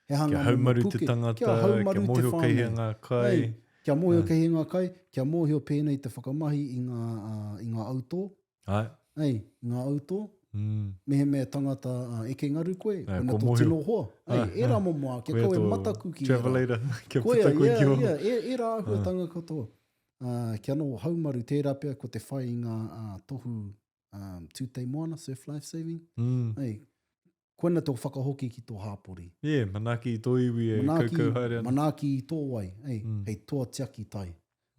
He hanga Kia haumaru puke, te tangata, kia haumaru kia mōhio te kei hea ngā kai. Ei, kia mōhio kei hea ngā kai, kia mōhio pēnei te whakamahi i ngā, uh, i ngā autō. Ai. Ei, i ngā autō. Mm. Mehemea tangata uh, eke ngaru koe, Ai, koina kua tō mōhio. tino hoa. Ei, Ah, ērā ah. momo a, kia Koia kau e tō mataku ki ērā. Travelator, kia Koia, puta koe yeah, ki waho. yeah, e, ērā āhuatanga katoa. Uh, kia noho haumaru, tērā pea ko te whai i ngā uh, tohu um, tūtei moana, surf life saving. Mm. Ei, koina tō whakahoki ki tō hāpori. Yeah, manaaki i tō iwi e Manaaki, kaukau haere ana. manaaki i tō wai, ei, Mm. hei toa tiaki tai.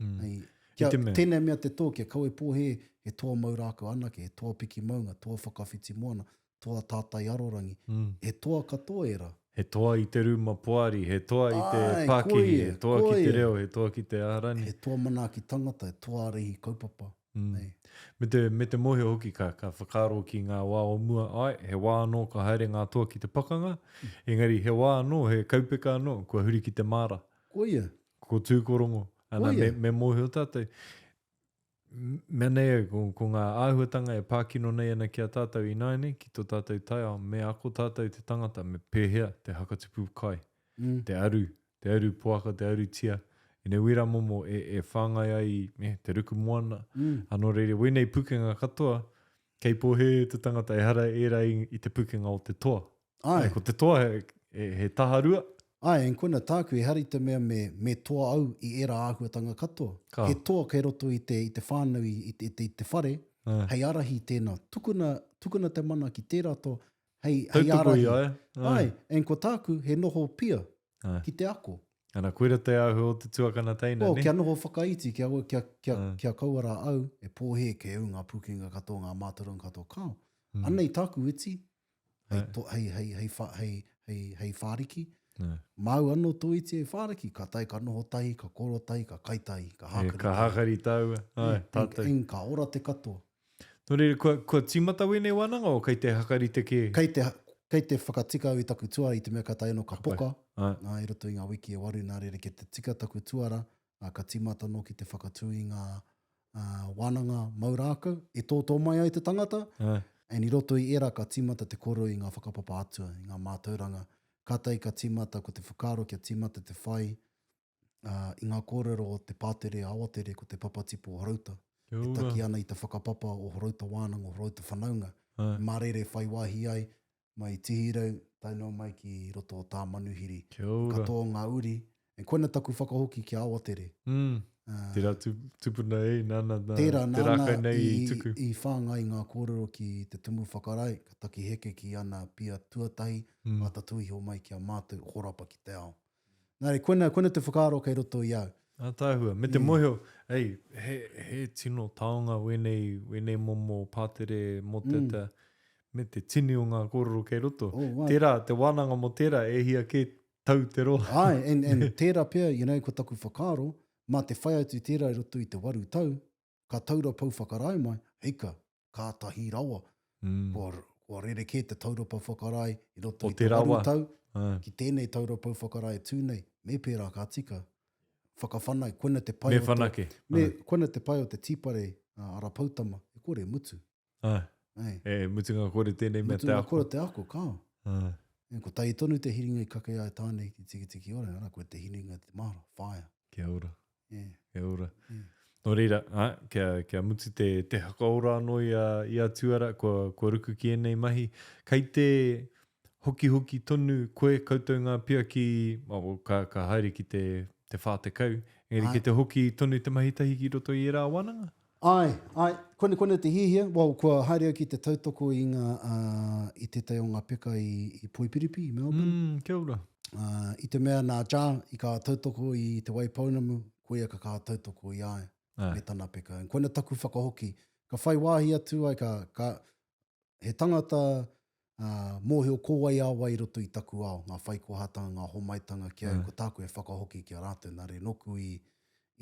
Mm. Ei, Kia, I te mea. Tēnei mea te toa, kia kaua e pōhē, he toa mau rākau anake, he toa piki maunga, toa whakawhiti moana, toa tātai arorangi. Mm. He toa katoa ērā. He toa i te rūma poari, he toa i te Āe, pākihi, koia, he toa ki te koia. reo, he toa ki te aha rānei. He toa manaaki tangata, he toa ārahi kaupapa. Mm. Nei. Me te, me te mōhio hoki ka, ka whakaaro ki ngā wā o mua, āe, he wā anō ka haere ngā toa ki te pakanga, engari he wā anō, he kaupeka anō, kua huri ki te māra. Koia. Ko Tūkorongo. Ana, Koia. me, me mōhio tātou. Mea nei au, ko, ko ngā āhuatanga e pākino nei ana ki a tātou ināianei, ki tō tātou taiao, me ako tātou te tangata, me pēhea te hakatupu kai, mm. te aru, te aru poaka, te aru tia, ine wera momo e, e whāngai ai eh, te ruku moana. Mm. Anō reira, wēnei pukenga katoa, kei pōhē te tangata, ehara ērā i, i te pukenga o te toa. Ai. Ko te toa he, he, he taharua. Ai, and koina tāku, ehara i te mea me, me toa au i ērā āhuatanga katoa. Ka. He toa kei roto i te, i te whānau, i, i, te, i te whare, Ai. hei ārahi tēnā. Tukuna, tukuna te mana ki tērā toa, hei, hei Tautoko ārahi. i a ia. Ai. Ai, and ko tāku, he noho pia Ai. ki te ako. Ana, koira te āhua o te tuakana teina, Oh, ne? kia noho whakaiti, kia, kia, kia, Ai. kia kaua rā au e pōhē kei au ngā pūkenga katoa, ngā mātauranga katoa. Kāo. Mm. Anei tāku iti, hei, Ai. to, hei, hei, hei, wha, hei, hei, hei whāriki. Ai. Māu anō tō iti hei whāriki, ka tae ka noho tahi, ka koro tahi, ka kai tahi, ka E, hākari ka hākari tāua. Ai, Mm, tātou. En, ka ora te katoa. Nō reira, kua, kua tīmata wēnei wānanga o kei te hakarite kē? Kei te, kei te whakatika au i taku tuara i te mea ka tae anō ka poka, Ai. nā, i roto i ngā wiki e waru, nā reira kia te tika taku tuara, ā, ka tīmata anō ki te whakatū i ngā ā, wānanga mau rākau e tōtō mai ai te tangata, Ai. and i roto i ērā ka tīmata te kōrero i ngā whakapapa atua, i ngā mātauranga. Kātahi ka tīmata ko te whakaaro kia tīmata te whai ā, i ngā kōrero o te pātere a Awatere ko te papatipu o Horouta, Kia e ora. taki ana i te whakapapa o Horouta Wānanga, o Horouta Whanaunga. Āe. Mā reira e whai wāhi ai mai Tihirau tae noa mai ki roto o Tāmanuhiri. Kia ora. Katoa o ngā uri. And koina taku whakahoki ki a Awatere. Mm. Ā, Tērā tu, tupuna e, nāna, nā, Tērā te nāna rākau nei i i, tuku. i whāngai ngā kōrero ki te tumu whakarae, ka taki heke ki ana pia tuatahi, Mm. ā tatū iho mai ki a mātou, horapa ki te ao. Nā reira, koina, koina te whakaaro kei roto i au. Ātaahua. Me te mōhio, ei, he, he tino taonga wēnei, wēnei momo pātere mōteatea, me te tini o ngā kōrero kei roto. Oh, wow. Tērā, te wānanga mō tērā, e hia kē tau te roa. Āe, and, and tērā pea, you know, ko taku whakaaro, mā te whai atu tērā i roto i te 8 tau, ka taura pou whakarae mai, heika, kātahi rawa, Mm. kua, kua rerekē te taura pou whakarae i roto O i te tērā waru wā. tau, Āe. ki tēnei taura pou whakarae e tū nei, me pērā ka tika. Whakawhanake, koina te pai Me o tō- whanake. me, Āe. koina te pai o te tīpare uh, ara poutama, e kore mutu. Āe. Āe. E, mutunga kore tēnei mea te Mutunga ako. kore te ako, kāo. Āe. E, ko tahi tonu te hiringa i kake ai tāne ki Tikitiki Ora, ara, koe te hiringa te māra, whāia. Kia ora. Yeah. Kia ora. Yeah. Nō reira, ā, kia, kia mutu te, te hakaora anō i a, i a Tuara, kua, kua ruku ki ēnei mahi. Kei te hokihoki tonu koe koutou ngā pia ki, oh, ka, ka haere ki te, te 40, engari Āe. kei te hoki tonu te mahi tahi ki roto i ērā wānanga? Āe, āe, kone, kone te hiahia, well, kua haere au ki te tautoko i ngā, uh, i tētahi o ngā peka i, i Poipiripi, i Melbourne. Mm, kia ora. Uh, i te mea nā Ja i ka tautoko i Te Waipounamu, koia ka kaha tautoko i a ia Āe. me tana peka. And koina taku whakahoki. Ka whai wāhi atu ai, ka, ka, he tangata uh, mōhio ko wai a wai i roto i taku ao, ngā whaikohatanga, ngā homaitanga ki au, Āe. ko tāku e whakahoki ki a rātou. Nā reira, nōku i,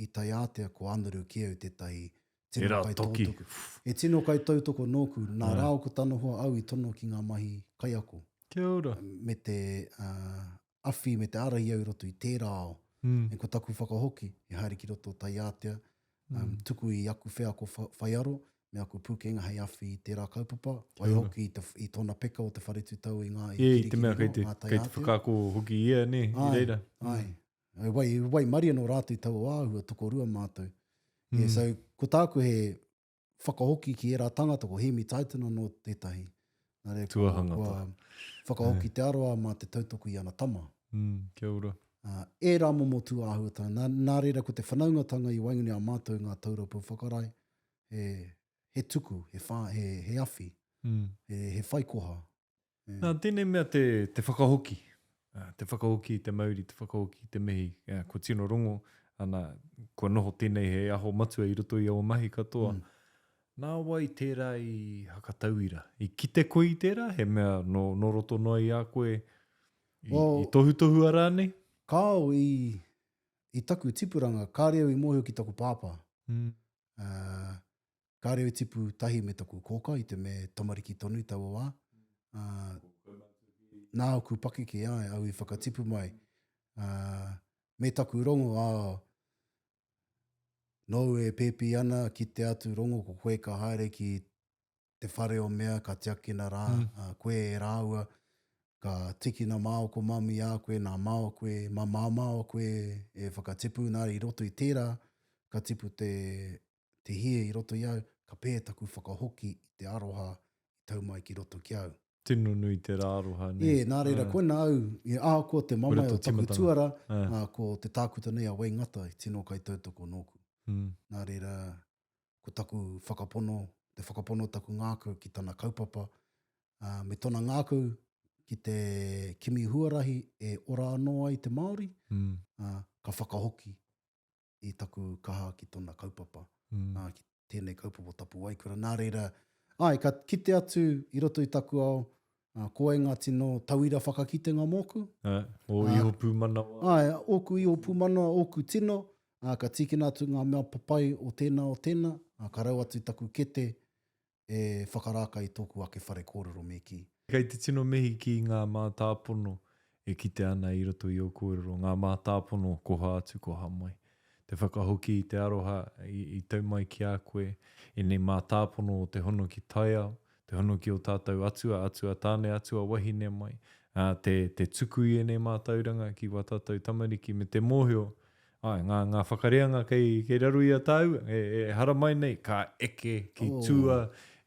i taiātea ko Anaru ki au tētahi tino Tērā toki. kaitautoko. He tino kaitautoko nōku, nā Āe. rāua ko tana hoa au i tono ki ngā mahi kaiako. Kia ora. Me te uh, awhi, me te ārahi au i roto i tērā ao. Mm. And ko taku whakahoki, e haere ki roto o Taiātea, um, Mm. tuku i aku wheako whaiaro, me aku pūkenga hei awhi i tērā kaupapa, Kia ora. waihoki i, te, i tōna peka o te whare tūtau i ngā i E, i te mea kei te, Kirikiriroa, ngā kei te Taiātea. whakaako hoki ia, nē, i Āe, reira. Āe. I wai, i waimarie nō rātou i taua āhua, tokorua mātou. Mm. Yeah, so, ko tāku he whakahoki ki ērā tangata, ko Hēmi Titan anō tētahi. Nā reira, kua, Tuahangata. kua whakahoki te aroa mā te tautoko i ana tama. Mm, kia ora. Uh, ērā momo tūāhuatanga. Nā, nā reira ko te whanaungatanga i waenganui a mātou ngā taurapa whakarae, he, he tuku, he, whā, he, he awhi, Mm. he, he whaikoha. Yeah. Nā, tēnei mea te, te whakahoki, te whakahoki i te mauri, te whakahoki i te mihi, kua tino rongo. Ana, kua noho tēnei hei aho matua i roto i ō mahi katoa. Mm. Nā wai tērā i hakatauira? I kite koe i tērā? He mea nō, nō roto noa i a koe i, well, i tohutohua rānei? Kāo, i, i taku tipuranga, kāre au i mōhio ki taku pāpā. Mm. Uh, kāre au i tipu tahi me taku kōkā i te mea tamariki tonu taua wā. Uh, nā aku pakeke ai, au i whakatipu mai. Uh, me taku rongo, ā, nōu e pēpi ana, kite atu rongo ko koe ka haere ki te whare o mea, ka tiakina rā, mm. ā, koe e rāua, ka tikina māo ko mami a koe, nā māo koe, mā māmā o koe e whakatipu, nā i roto i tērā, ka tipu te, te hie i roto i au, ka pē taku whakahoki i te aroha i tau mai ki roto ki au. Tino nui tērā aroha, nē? Ē, nā reira, koina au, i ahakoa te mamae o taku tuara, ā, ko te tākuta nei a Wayne Ngata i tino kaitautoko nōku. Nā reira, ko taku whakapono, te whakapono o taku ngākau ki tana kaupapa, ā, me tona ngākau ki te kimi huarahi e ora anō ai te Māori, ā, ka whakahoki i taku kaha ki tona kaupapa, mm. ā, ki tēnei kaupapa o Tapuwaekura. Nā reira, āe, ka kite atu i roto i taku ao, ā, ko wai ngā tino tauira whakakitenga mōku. Ā, ō iho pūmanawa. Āe, ōku iho pūmanawa, ōku tino, ā, ka tīkina atu ngā mea papai o tēnā, o tēnā, ā, ka rau atu taku kete e whakarākai i tōku ake whare kōrero me kī. Kei te tino mihi ki ngā mātāpono e kitea ana i roto i ō kōrero, ngā mātāpono koha atu, koha mai. Te whakahoki i te aroha i tau mai ki a koe, ēnei mātāpono o te hono ki taiao, te hono ki ō tātou atua, atua tāne, atua wahine mai, ā, te, te tuku i ēnei mātauranga ki wā tātou tamariki me te mōhio Āe, ngā, ngā whakareanga kei, kei raro i a tāua, e, e haramai nei, ka eke ki oh. tua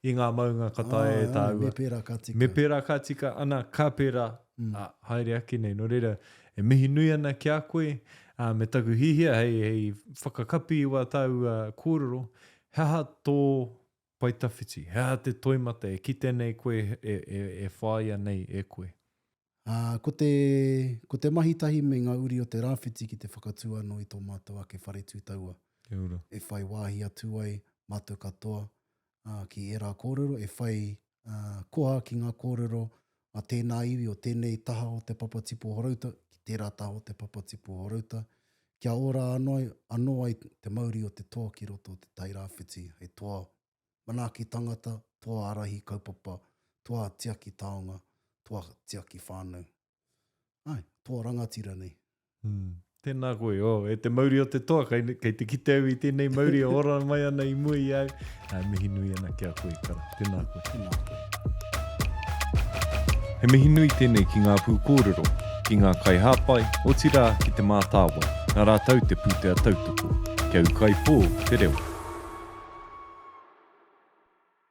i ngā maunga ka taea e tāua. Me pērā ka tika. Me pērā ka tika, ana, ka pērā, mm. a, haere ake nei. Nō reira, e mihi nui ana ki a koe, a, me taku hihia hei, hei whakakapi i wā tāua kōrero, he aha tō pae tawhiti, he aha te toimata e kite nei koe e, e, e whāia nei e koe? Ā, ko te, ko te mahi tahi me ngā uri o te Rāwhiti ki te whakatū anō i tō mātou ake whare tū taua. Kia ora. E whai wāhi atu ai mātou katoa, ā, ki ērā kōrero, e whai, ā, koha ki ngā kōrero a tēnā iwi o tēnei taha o te papa tipu o Horouta, ki tērā taha o te papa tipu o Horouta, kia ora anō ai, anō ai te mauri o te toa ki roto o te Tai Rāwhiti hei toa manaaki tangata, toa ārahi kaupapa, toa tiaki taonga, toa tiaki whānau. Āe, toa rangatira nei. Mm. Tēnā koe, oh, e te mauri o te toa, kei, kei te kite au i tēnei mauri e ora mai ana i mua i au. Ā, mihi nui ana ki a koe, Kara. Tēnā koe. Tēnā koe. He mihi nui tēnei ki ngā pūkōrero, ki ngā kaihāpai, otirā ki Te Mātāwai, nā rātou te pūtea tautoko. Kia ūkaipō te reo.